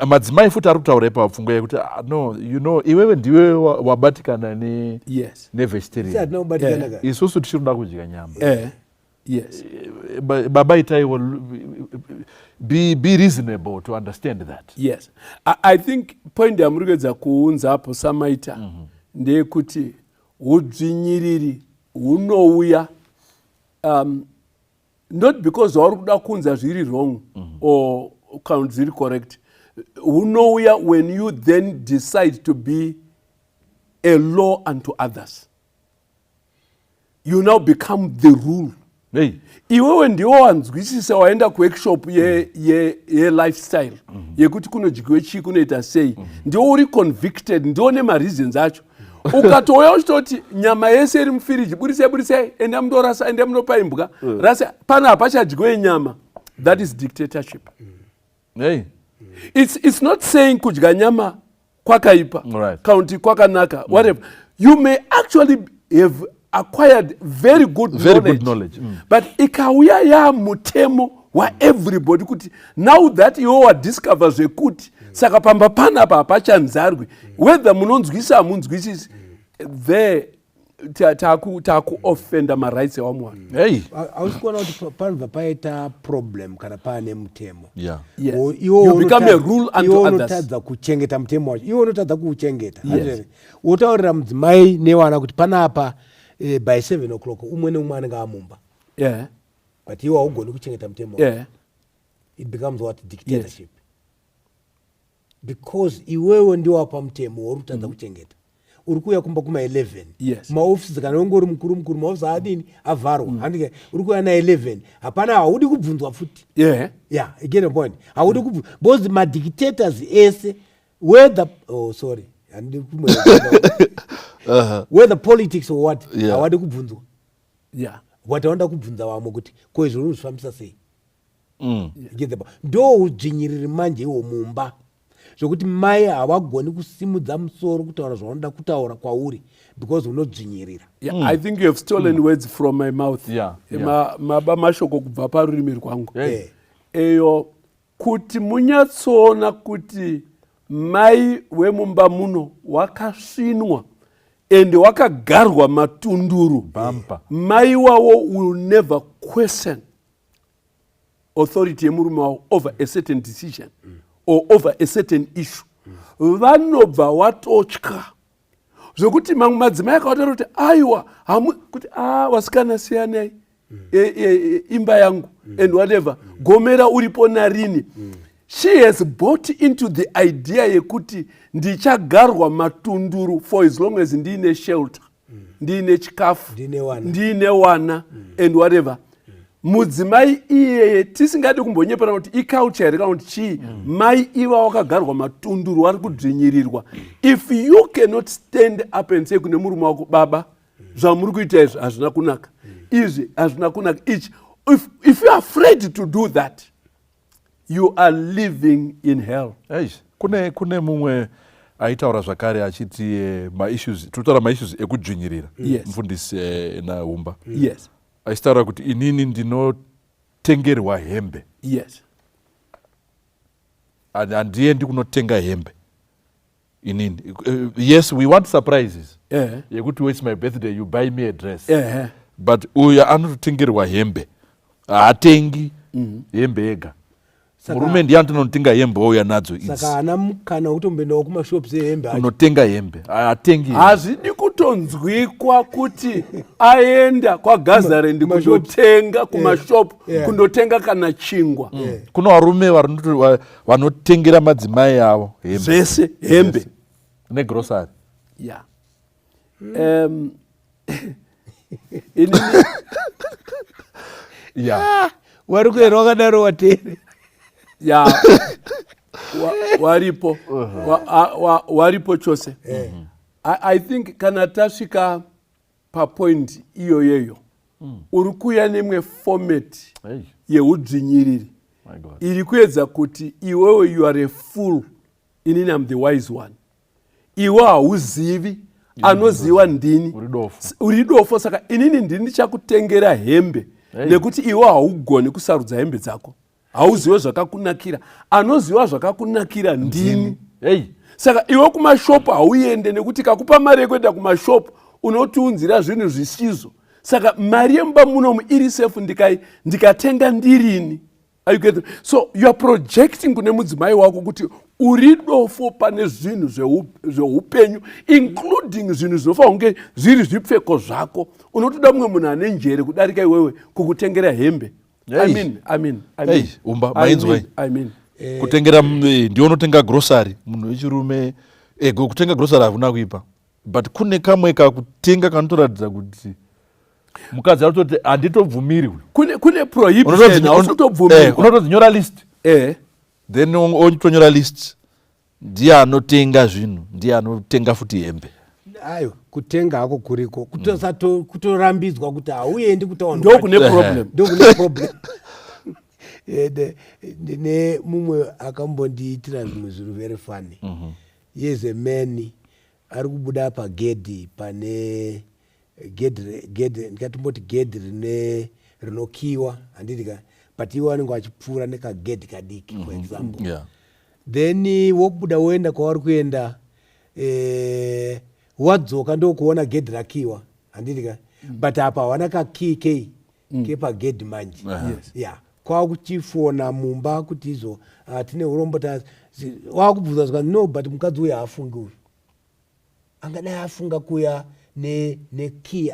madzimai futi ari kutaura ipa pfungwa yekuti, ah, no, iwewe ndiwe wabatikana nevegetarian. Si hatina kubatikana ka. Isusu tichiri kuda kudya nyama. Baba itaiwo be reasonable to understand that. Yes, I think point yamuri kuedza kuunzapo samaita ndeyekuti udzvinyiriri hunouya not because wauri kuda kuunza zviri wrong or kana kuti zviri correct. Hunouya when you then decide to be a law unto others. You now become the rule. Hey. Iwewe ndiwo wanzwisisa, waenda kuworkshop yelifestyle yekuti kunodyiwe chii, kunoita sei. Ndiwo uri convicted, ndiwo nemareasons acho. Ukatouya uchitoti nyama yese iri mufiriji, burisai, burisai, enda mundorasa, enda mundopa imbwa, rasa pana, hapachadyiwe nyama, that is dictatorship. Hey. It's not saying kudya nyama kwakaipa kana kuti kwakanaka, whatever. You may actually have acquired very good Very knowledge, good knowledge. But ikauya yamutemo waeverybody kuti now that iwe wadiscover zvekuti saka pamba panapa hapachanzarwi, whether munonzwisa, hamunzwisisi, there takuoffenda marights evamwe vanhu. Hey. Hausi kuona kuti panobva paita problem kana paane mutemo? Yes. Iwe You become a rule unto iwe others. Unotadza kuchengeta mutemo wacho, iwe unotadza kuuchengeta. Handiti? Wotaurira mudzimai nevana kuti panapa by 7 o'clock umwe neumwe anenge amumba, but iwe haugoni kuchengeta mutemo wacho. It becomes what? Dictatorship, because iwewe ndiwapa mutemo wauri kutadza kuchengeta. Uri kuuya kumba kuma11. Maofisi, kana unge uri mukuru mukuru, maofisi adini? Avharwa. Handike uri kuuya na11, hapana, haudi kubvunzwa futi. Yeah, you get the point. Haudi kubvunzwa because madictators ese, whether, oh sorry, handidi kumwe, whether politics or what, hawadi kubvunzwa. But vanoda kubvunza vamwe kuti ko izvo uri kuzvifambisa sei? You get the point? Ndo udzvinyiriri manje iwo mumba, zvokuti mai havagoni kusimudza musoro kutaura zvavanoda kutaura kwauri because unodzvinyirira. Yeah, I think you have stolen words from my mouth. Maba mashoko kubva parurimi rwangu. Eyo kuti munyatsoona kuti mai wemumba muno wakasvinwa ende wakagarwa matunduru. Bumper. Mai wavo will never question authority yemurume wavo over a certain decision or over a certain issue. Vanobva watotya zvokuti mamwe madzimai akavataura kuti aiwa, hamu kuti a vasikana siyanai, imba yangu and whatever, gomera uripo narini. She has bought into the idea yekuti ndichagarwa matunduru for as long as ndiine shelter, ndiine chikafu, Ndiine wana. Ndiine wana and whatever. Mudzimai iyeye, tisingadi kumbonyepera kuti iculture here kana kuti chii, mai iva wakagarwa matunduru, vari kudzvinyirirwa. If you cannot stand up and say kune murume wako, "Baba, zvamuri kuita izvi hazvina kunaka, izvi hazvina kunaka ichi," if you are afraid to do that, you are living in hell. Eish, kune mumwe aitaura zvakare achiti maissues, tiri kutaura maissues ekudzvinyirira, mufundisi naUmba. Achitaura kuti inini ndinotengerwa hembe. Handiendi kunotenga hembe inini. Yes, we want surprises yekuti it's my birthday, you buy me a dress, but uyo anototengerwa hembe haatengi hembe ega. Murume ndiye anotonotenga hembe, ouya nadzo idzi. Saka haana mukana wekutomboendawo kumashops ehembe acho. Kunotenga hembe, haatengi hembe. Hazvidi kutonzwikwa kuti aenda kwaGazarendi Kumashops. kundotenga kumashop, kundotenga kana chingwa. Kuno varume vanotengera madzimai avo hembe. Zvese, hembe. Negrosary. Ya, inini Wari kuera wakadaro watere. Ya, waripo. Waripo chose. I think kana tasvika papoint iyoyeyo, uri kuuya nemwe format Hey, yeudzvinyiriri my God. Iri kuedza kuti iwewe, you are a fool, inini am the wise one. Iwe hauzivi, anoziva ndini. Uri dofo. Uri dofo, saka inini ndini ndichakutengera hembe Hey. nekuti iwe haugoni kusarudza hembe dzako, hauzive zvakakunakira, anoziva zvakakunakira ndini. Hey. Saka iwe kumashopu hauende nekuti kakupa mari yekuenda kumashopu unotiunzira zvinhu zvisizvo. Saka mari yemumba munomu iri safe ndikatenga ndirini. Are you getting? So you are projecting kune mudzimai wako kuti uri dofo pane zvinhu zveupenyu, including zvinhu zvinofanira kunge zviri zvipfeko zvako. Unotoda mumwe munhu ane njere kudarika iwewe kukutengera hembe. I Hey. mean, I mean, I Hey, mean, umba, I mainzwa mean, I mean. Kutengera ndiwe unotenga grocery, munhu wechirume. Kutenga grocery hakuna kuipa, but kune kamwe kakutenga kanotoratidza kuti mukadzi arikutoti handitobvumirwi. Kune prohibition, hausi kutobvumirwa. Unotonzi nyora list. Then otonyora list, ndiye anotenga zvinhu, ndiye anotenga futi hembe. Ayo, kutenga hako kuriko. Kutorambidzwa kuti hauendi kutauni. Ndokune problem. Ndokune problem. Ndine mumwe akambondiitira zvimwe zviri very funny. Yes, a man ari kubuda pagedhi, pane gedhi, ndikatimboti gedhi rine rinokiwa, handiti ka? But iwo anenge achipfuura nekagedhi kadiki, for example. Then wobuda woenda kwauri kuenda, wadzoka ndokuona gedhi rakiwa, handiti ka? But apa hawana kakey kei kepagedhi manje. Ya, kwakuchifona mumba kuti izvo, ah, tine urombo, wakubvunza zvikanzi no, but mukadzi uyu haafungi uyu, angadai afunga kuya nekey,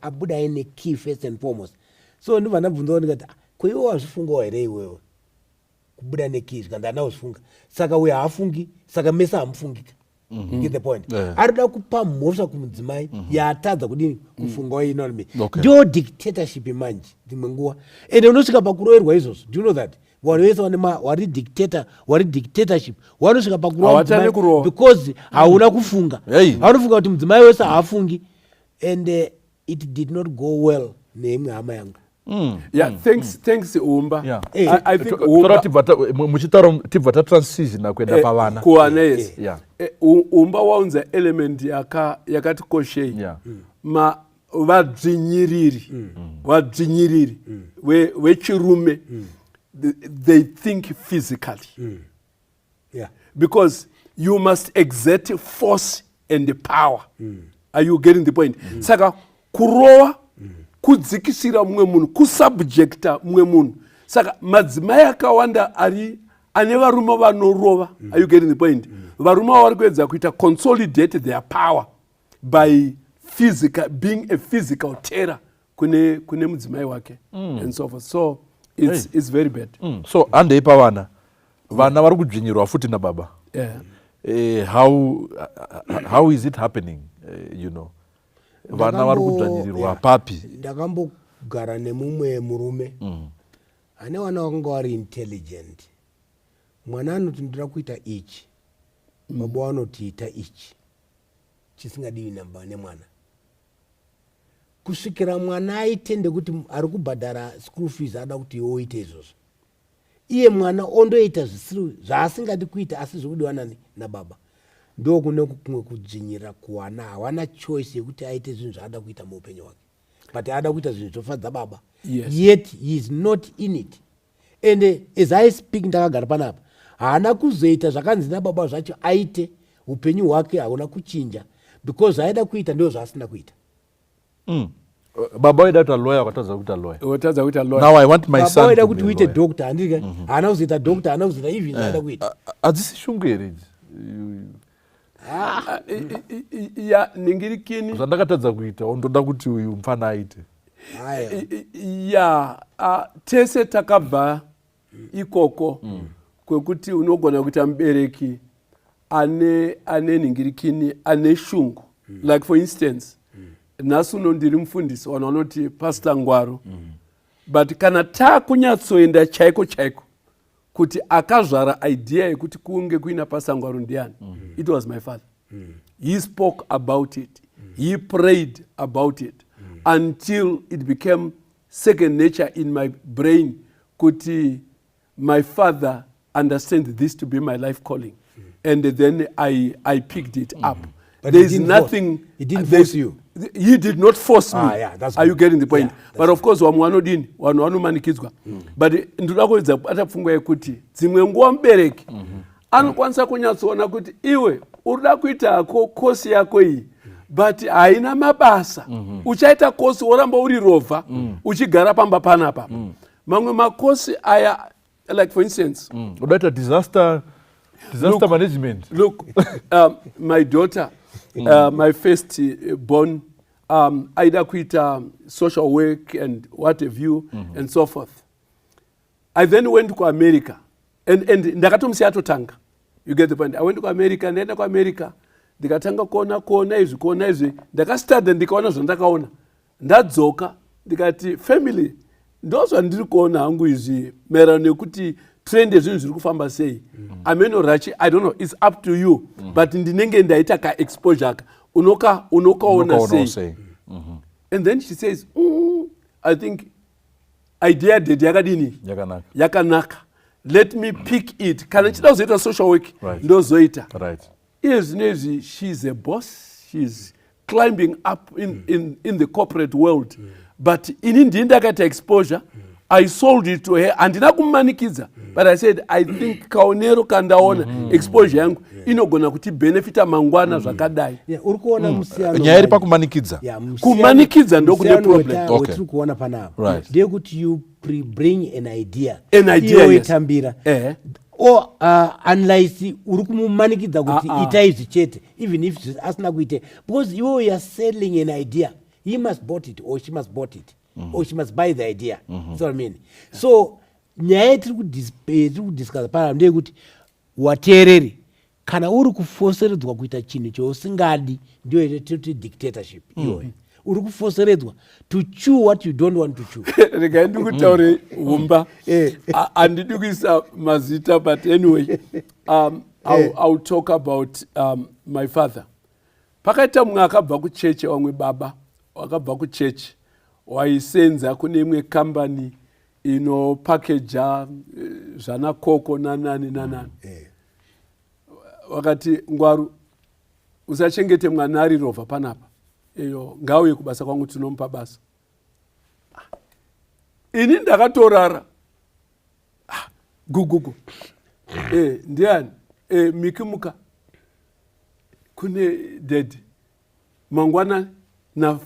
abuda aine key first and foremost. So ndobva ndabvunzawo ndikati, "Ah, ko iwe wazvifungawo here iwewe kubuda nekey?" Zvikanzi handina kuzvifunga. Saka uyu haafungi, saka mese hamufungika. You get the point? Yeah. Ari kuda kupa mhosva kumudzimai yaatadza kudini kufungawo, you know what I mean? Okay. Ndio dictatorship manje dzimwe nguva, ende unosvika pakuroverwa izvozvo. Do you know that vanhu vese vane vari dictator, vari dictatorship, vanosvika pakurova Hawatani mudzimai kurova. Because hauna kufunga. Hey. Vanofunga kuti mudzimai wese haafungi, and it did not go well neimwe hama yangu. Yeah, thanks, Umba. I think Tora Umba muchitaura tibva tatransitiona kuenda pavana. Kuvana, yes. Umba waunza element yakati koshei. Ma vadzvinyiriri vechirume, they think physically because you must exert force and power. Are you getting the point? Saka kurova, kudzikisira mumwe munhu, kusubjecta mumwe munhu. Saka madzimai akawanda ari ane varume vanorova, are you getting the point? Varume vari kuedza kuita consolidate their power by physical, being a physical terror kune mudzimai wake and so forth. So it's very bad. So handei pavana. Vana vari kudzvinyirwa futi nababa. How is it happening? Vana vari kudzvanyirirwa papi? Ndakambogara nemumwe murume ane vana vakanga vari intelligent. Mwana anoti ndoda kuita ichi, baba vanoti ita ichi chisingadiwi nemwana, kusvikira mwana aitende kuti ari kubhadhara school fees, ada kuti iwe uite izvozvo. Iye mwana ondoita zvisiri zvaasingadi kuita, asi zviri kudiwa nani? Nababa. Ndokune kumwe kudzvinyira kuwana, hawana choice yekuti aite zvinhu zvaada kuita muupenyu hwake. But ada kuita zvinhu zvofadza baba. Yet he is not in it. And as I speak, ndakagara panapa, haana kuzoita zvakanzi nababa zvacho aite. Upenyu hwake hauna kuchinja because zvaaida kuita ndo zvaasina kuita. Baba waida kuita lawyer, wakatadza kuita lawyer. Wotadza kuita lawyer. Now I want my Baba son waida to kuti be a uite lawyer. doctor, handiti? Haana kuzoita doctor, haana kuzoita even zvaada kuita. Hadzisi shungu here idzi? Ah, ya ningirikini. Zvandakatadza kuita, ndoda kuti uyu mufana aite. Aya. Ya, tese takabva ikoko kwekuti unogona kuita mubereki ane ningirikini, ane shungu. Like for instance, nhasi uno ndiri mufundisi, vanhu vanoti Pastor Ngwaro, but kana taakunyatsoenda chaiko chaiko kuti akazvara idea yekuti kunge kuina Pastor Ngwaro ndiani, it was my father. He spoke about it, he prayed about it until it became second nature in my brain kuti my father understands this to be my life calling, and then I picked it up. But There he is didn't nothing He didn't force you. He did not force me. Ah, yeah, that's Are you good. getting the point? Yeah, that's But of course vamwe vanodini, vanhu vanomanikidzwa, but ndoda kuedza kubata pfungwa yekuti dzimwe nguva mubereki anokwanisa kunyatsoona kuti iwe urida kuita ko kosi yako iyi, but haina mabasa. Uchaita kosi woramba uri rovha, uchigara pamba panapa. Mamwe makosi aya, like for instance, Uda kuita disaster management. Look, my daughter, my first born, aida kuita social work and what have you and so forth. I then went kuAmerica and ndakatomusiya atotanga. You get the point? I went kuAmerica, ndaenda kuAmerica, ndikatanga kuona kuona izvi, kuona izvi, ndakastadha, ndikaona zvandakaona. Ndadzoka, ndikati, "Family, ndo zvandiri kuona hangu izvi maererano nekuti trend yezvinhu zviri kufamba sei." Ameno rachi, I don't know, it's up to you, but ndinenge ndaita kaexposure ka unokaona Unokaonawo sei. Sei. And then she says, "I think idea daddy yakadini?" Yakanaka. "Yakanaka. Let me pick it. Kana chida kuzoita social work, ndozoita." Iye zvino izvi she's a boss, she's climbing up in the corporate world, but ini ndini ndakaita exposure. I sold it to her. Handina kumumanikidza, but I said, "I think kaonero kandaona, exposure yangu inogona kutibhenefita mangwana zvakadai." Yeah, uri kuona musiyano Nyaya iri manje. pakumanikidza. Yeah, Kumanikidza ndokune musiyano problem. wetiri kuona panapa ndeyekuti you bring an idea, An idea, iwe yes. itambira or unless uri kumumanikidza kuti Ah, ah. ita izvi chete, even if asina kuite, because iwe you are selling an idea, he must bought it or she must bought it or she must buy the idea. See what I mean? So nyaya yetiri kudiscussa panapa ndeyekuti, wateereri, kana uri kufoseredzwa kuita chinhu chausingadi, ndiyo toti dictatorship iyoyo. Uri kufoseredzwa to chew what you don't want to chew. Regai ndikutaure humba. Handidi kuisa mazita, but anyway, I'll talk about my father. Pakaita mumwe akabva kucheche, vamwe baba wakabva kucheche, waisenza kune imwe kambani inopakeja zvana Coke nanani nanani. Wakati, "Ngwaru, usachengete mwana ari rovha panapa iyo, ngauye kubasa kwangu, tinomupa basa." Ini ndakatorara. Ah, gugugu, ndiani? Miki, muka, kune daddy. Mangwana na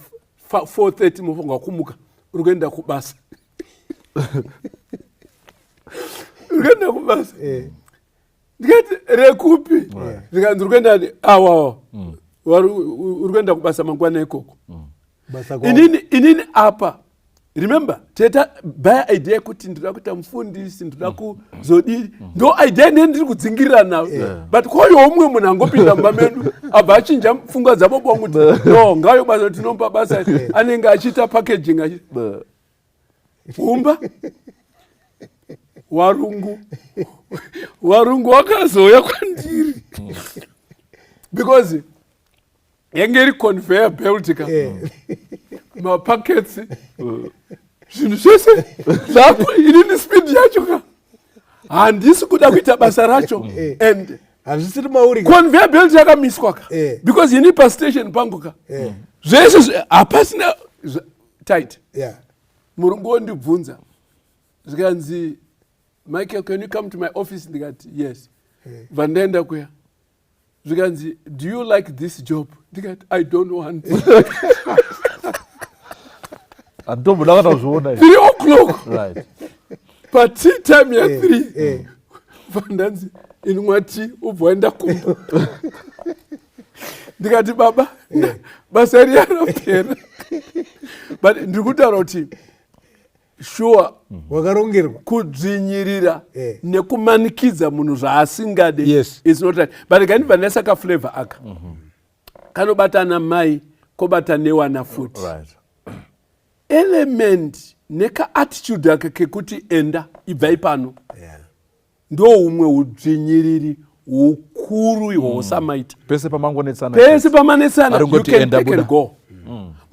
4:30 mofanirwa kumuka, uri kuenda kubasa, uri kuenda kubasa." Ndikati, "Rekupi?" Ndikanzi, "Uri kuenda awawa, uri kuenda kubasa mangwana ikoko." Basa kwavo. Inini apa, remember, teta buy idea yekuti ndinoda kuita mufundisi, ndinoda kuzodii, ndo idea inene ndiri kudzingirira nayo, but koyo umwe munhu angopinda mumba medu, abva achinja pfungwa dzababa wangu kuti no, ngauye basa, tinomupa basa, anenge achiita packaging humba. Warungu wakazouya kwandiri because yange iri conveyor belt ka, mapakets, zvinhu zvese zvapo. Inini speed yacho ka, handisi kuda kuita basa racho and Hazvisiri mauri ka. Conveyor belt yakamiswa ka, because ini pastation pangu ka, zvese hapasina. Tight. Yeah. Murungu wondibvunza, zvikanzi, "Michael, can you come to my office?" Ndikati, "Yes." Bva ndaenda kuya, zvikanzi, "Do you like this job?" Ndikati, "I don't want." Handitomboda kana kuzviona izvi. 3 o'clock patea time ya3. Bva ndanzi, "Inwa tea, ubva waenda kumba." Ndikati, "Baba, basa riya rapera." But ndiri kutaura kuti sure, Wakarongerwa. Kudzvinyirira nekumanikidza munhu zvaasingade is not right. But ngandibva ndaisa kaflavor aka kanobata namai, kobata newana futi. Element nekaattitude aka kekuti, "Enda, ibvai pano," ndo humwe udzvinyiriri hukuru ihwosamaita. Pese pamangonetsana. Pese pamanetsana, Ari you kungoti, can "Enda, pack and buda." go.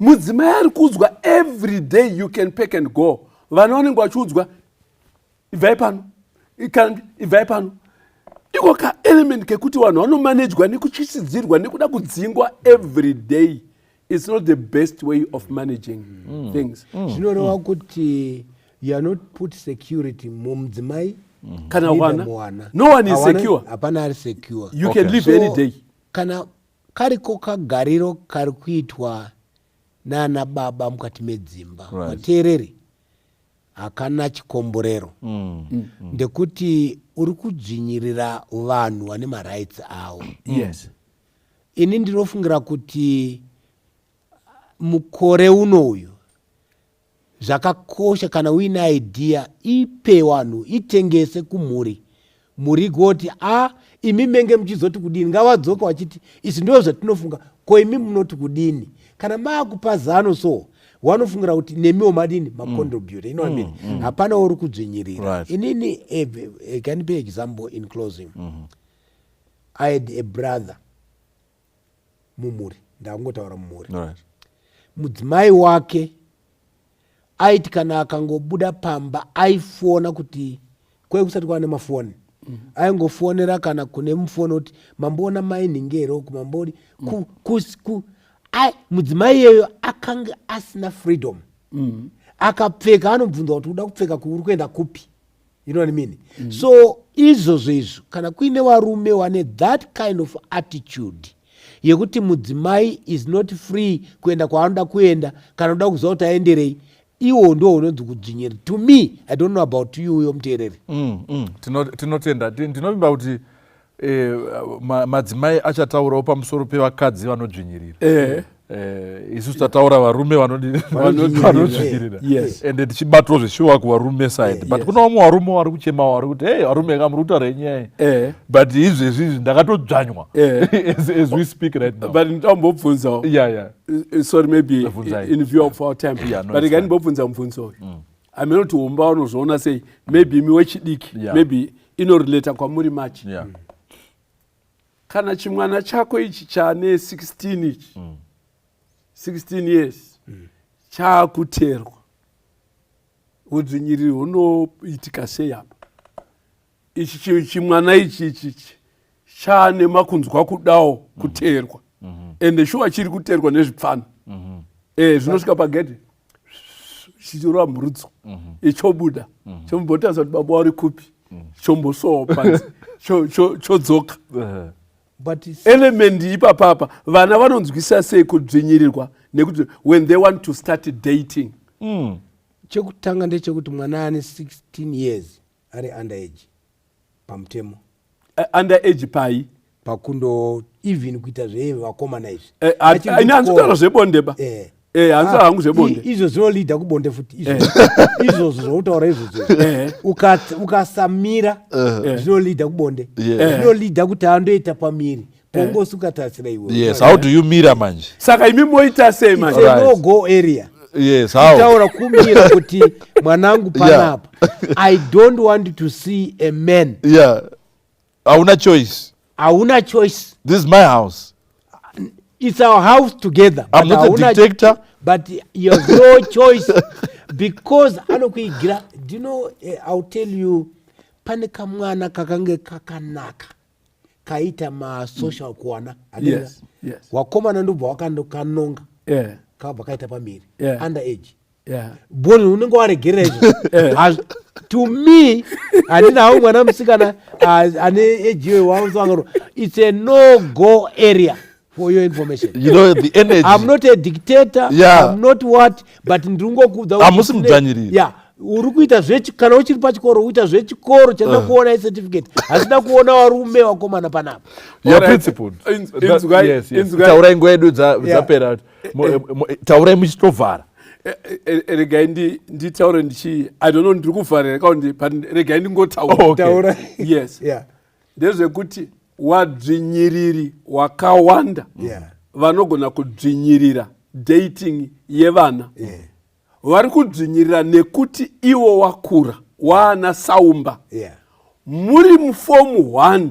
Mudzimai ari kuudzwa every day, "You can pack and go." Vana vanenge vachiudzwa, "Ibvai pano," kana "Ibvai pano." Iko kaelement kekuti vanhu vanomanejwa nekutyisidzirwa nekuda kudzingwa every day, it's not the best way of managing things. Zvinoreva kuti you are not put security mumudzimai Kana neither wana. muwana. No one is secure. Hapana ari secure. You can leave any day. Kana kariko kagariro kari kuitwa nana baba mukati medzimba, vateereri, hakana chikomborero, ndekuti uri kudzvinyirira vanhu vane marights avo. Ini ndinofungira kuti mukore unoyu zvakakosha, kana uine idea, ipe vanhu, itengese kumhuri, mhuri igoti, "A, imi menge muchizoti kudini?" Ngavadzoka vachiti, "Izvi ndo zvatinofunga, ko imi munoti kudini?" Kana maakupa zano, so wanofungira kuti nemiwo madini, macontribute, you know what I mean? Hapana uri kudzvinyirira. Inini, can be example in closing. I had a brother mumhuri, ndakungotaura mumhuri. Mudzimai wake aiti kana akangobuda pamba, aifona kuti, kwai kusati kwava nemafoni, aingofonera kana kune mufoni kuti, "Mamboona mai nhingi here uku? Mambodi ku, ku, ku, Mudzimai iyeyo akanga asina freedom. Akapfeka, anobvunzwa kuti, "Uda kupfeka, uri kuenda kupi?" You know what I mean? So izvozvo izvo, kana kuine varume vane that kind of attitude yekuti mudzimai is not free kuenda kwaanoda kuenda, kana uda kuziva kuti aenderei, iwo ndo unonzi kudzvinyira. To me, I don't know about you, uyo muteereri. Tinotenda. Ndinovimba kuti madzimai achataurawo pamusoro pevakadzi vanodzvinyirira. Isusu tataura varume vanodzvinyirira, ende tichibatawo zveshuwa kuvarume side, but kuna vamwe varume vari kuchemawo, vari kuti, "Hey, varume ka, muri kutaura yenyaya, but izvezvi izvi ndakatodzvanywa as we speak right now." But ndambobvunzawo. Sorry, maybe Bvunzai. in view of our time, Yeah, no, but it's ngandibobvunza mubvunzo uyu. Hamene kuti homba vanozviona sei, maybe imi wechidiki, maybe inorelata kwamuri machi. Kana chimwana chako ichi chane 16 ichi, 16 years, chaakuterwa, udzvinyiriri hunoitika sei apa? Ichi chimwana ichi ichichi chaane makunzwa kudawo kuteerwa, ende shuwa chiri kuteerwa nezvipfana. Zvinosvika pagedhe, chichirova mhurudzo, ichobuda, chombotarisa kuti baba vari kupi, chombosowa panze, chodzoka. But Element ipapapa, vana vanonzwisa sei kudzvinyirirwa nekuti when they want to start dating? Chekutanga ndechekuti mwana ane 16 years ari underage pamutemo. Under age pai? Pakundo even kuita zvevakomana izvi. Ini handisi kutaura zvebonde ba. Handisi hangu zvebonde. Izvo zvinolidha kubonde futi izvozvo zvautaura izvozvo. Ukasamira, zvinolidha kubonde. Zvinolidha kuti andoita pamiri pongosi ukatarisira iwe. Yes, how do you mira manje? Saka imi moita sei manje? It's a no go area. Yes, how? Kutaura kumira kuti mwanangu panapa, I don't want to see a man. Yeah, hauna choice. Hauna choice. This is my house. It's our house together, I'm but not a dictator. But you have no choice because anokuigira. Do you know, I'll tell you, pane kamwana kakange kakanaka kaita masocial kuwana. Yes. Wakomana ndobva wakanonga, kabva kaita pamiri. Under age. Boni unenge waregerera izvo. To me, handina hawo mwana musikana ane ejiwe wausangaro. It's a no go area for your information. You know the energy. I'm not a dictator. I'm not what, but ndingokuudza kuti Hamusi mudzvanyiriri. Yeah. Uri kuita zvechi kana uchiri pachikoro uita zvechikoro chandida kuona icertificate. Hasina kuona varume vakomana panapa. You're Alright. principled. Inzwai- Yes. inzwai. Taurai, nguva yedu dzapera. Taurai muchitovhara. Regai nditaure ndichi, I don't know ndiri kuvharira kaundi, but regai ndingotaura. Oh, okay. Taura. Yes. Ndezvekuti wadzvinyiriri wakawanda vanogona kudzvinyirira dating yevana vari kudzvinyirira nekuti ivo wakura waana saumba muri mufomu 1,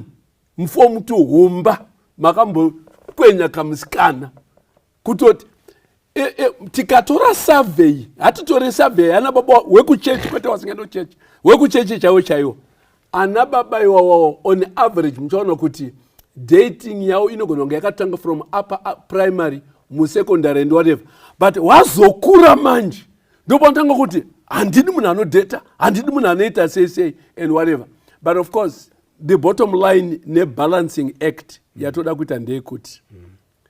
mufomu 2, humba makambokwenya kamusikana kutoti tikatora survey, hatitore survey ana baba wekuchechi, kwete vasingaendi kuchechi, wekuchechi chaiwo chaiwo, ana baba iwawawo, on average muchaona kuti dating yavo inogona kunge yakatanga from upper primary, musecondary and whatever, but wazokura manje ndopanotanga kuti handidi munhu anodheta, handidi munhu anoita sei sei and whatever. But of course the bottom line nebalancing act yatoda kuita ndeyekuti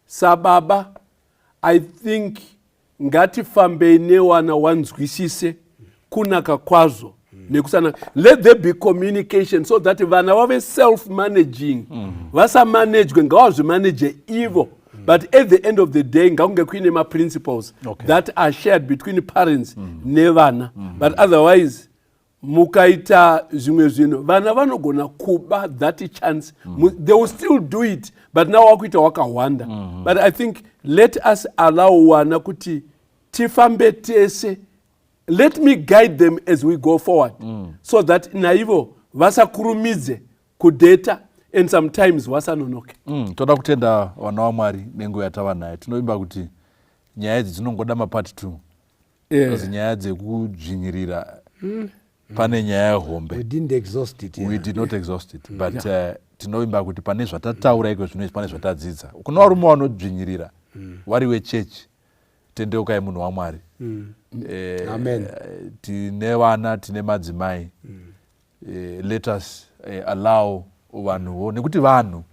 sababa, I think ngatifambei newana wanzwisise kunaka kwazvo nekusanaka. Let there be communication so that vana vave self managing, vasamanejwe, ngavazvimaneje ivo, but at the end of the day ngakunge kuine maprinciples that are shared between parents nevana. But otherwise mukaita zvimwe zvinhu, vana vanogona kuba that chance. They will still do it, but now wakuita wakawanda. But I think let us allow wana kuti tifambe tese. Let me guide them as we go forward so that naivo vasakurumidze kudheta and sometimes vasanonoke. Toda kutenda vana vaMwari nenguva yatava nayo. Tinovimba kuti nyaya idzi dzinongoda mapart two because nyaya dzekudzvinyirira pane nyaya hombe. We didn't exhaust it. We did not exhaust it, but tinovimba kuti pane zvatataura iko zvino izvi, pane zvatadzidza. Kuna varume vanodzvinyirira vari vechechi, tendeukai, munhu waMwari. Amen. Tine vana, tine madzimai. Let us allow vanhuwo, nekuti vanhu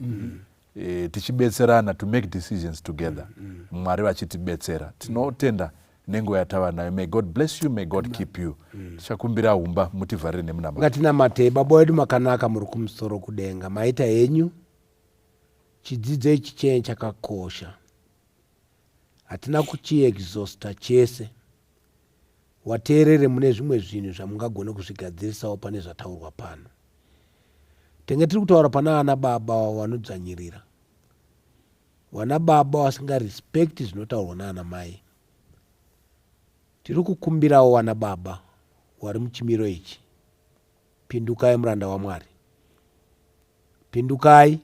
tichibetserana to make decisions together, Mwari vachitibetsera. Tinotenda nenguva yatava nayo. May God bless you, may God keep you. Tichakumbira humba mutivharire nemunamato. Ngatinamatei. Baba wedu makanaka muri kumusoro kudenga, maita henyu. Chidzidzo ichi chenye chakakosha, hatina kuchiexhausta chese. Wateerere mune zvimwe zvinhu zvamungagone kuzvigadzirisawo pane zvataurwa pano. Tenge tiri kutaura pana ana baba vanodzvanyirira, vana baba vasingarespekti zvinotaurwa naana mai. Tiri kukumbirawo vana baba wari muchimiro ichi, pindukai, muranda waMwari, pindukai.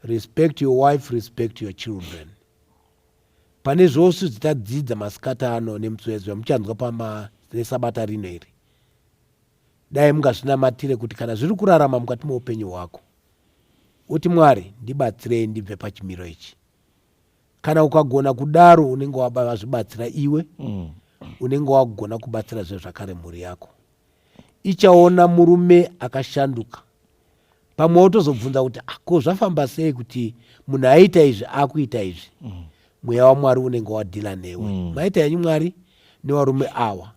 Respect your wife, respect your children. Pane zvose zvitadzidza masikati ano nemutswedzo yamuchanzwa pama nesabata rino iri, dai mungazvinamatire kuti kana zviri kurarama mukati meupenyu hwako, uti, "Mwari, ndibatsirei ndibve pachimiro ichi." Kana ukagona kudaro, unenge wazvibatsira iwe, unenge wagona kubatsira zve zvakare mhuri yako. Ichaona murume akashanduka. Pamwe wotozobvunza kuti, "Ah, ko zvafamba sei kuti munhu aita izvi akuita izvi?" Mweya waMwari unenge wadhila newe. Maita henyu Mwari nevarume awa.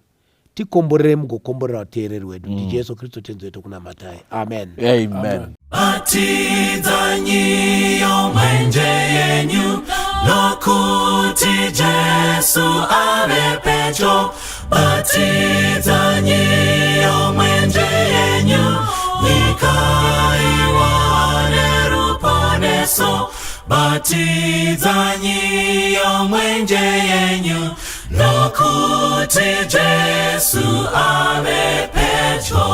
Tikomborere, mugokomborera vateereri wedu. NdiJesu Kristu Tenzi wedu kunamatai, amen. Amen. Batidzanyiyo mwenje yenyu nokuti Jesu ave pedyo. Batidzanyiyo mwenje yenyu, nyika iwane ruponeso. Batidzanyiyo mwenje yenyu nokuti Jesu ave pedyo.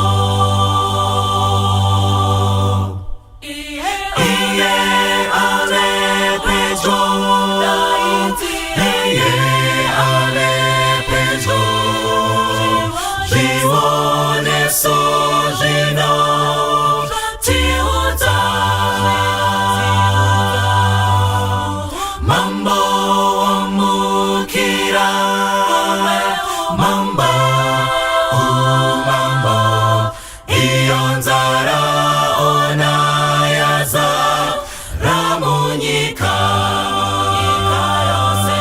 Iye ave pedyo, iye ave pedyo. Zvioneso zvinotiudza Mambo womukira. Mambo, umambo, iyo nzara ona yazara munyika yose.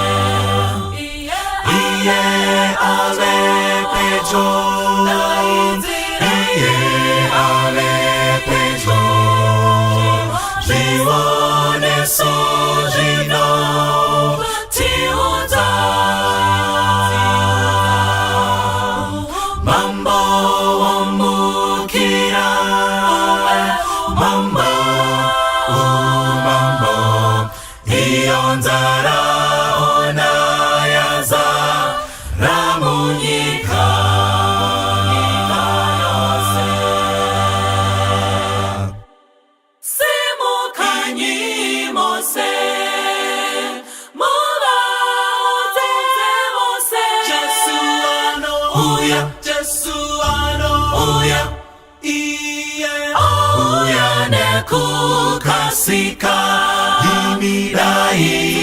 Iye ave pedyo, iye ave pedyo, zvioneso zvinotiudza. Mambo womukira, mambo, umambo, iyo nzara ona yazara munyika yose. Simukanyi mose, muvaudze vose. Jesu anouya, Jesu anouya, iye Ouya nekukasika, imi dai.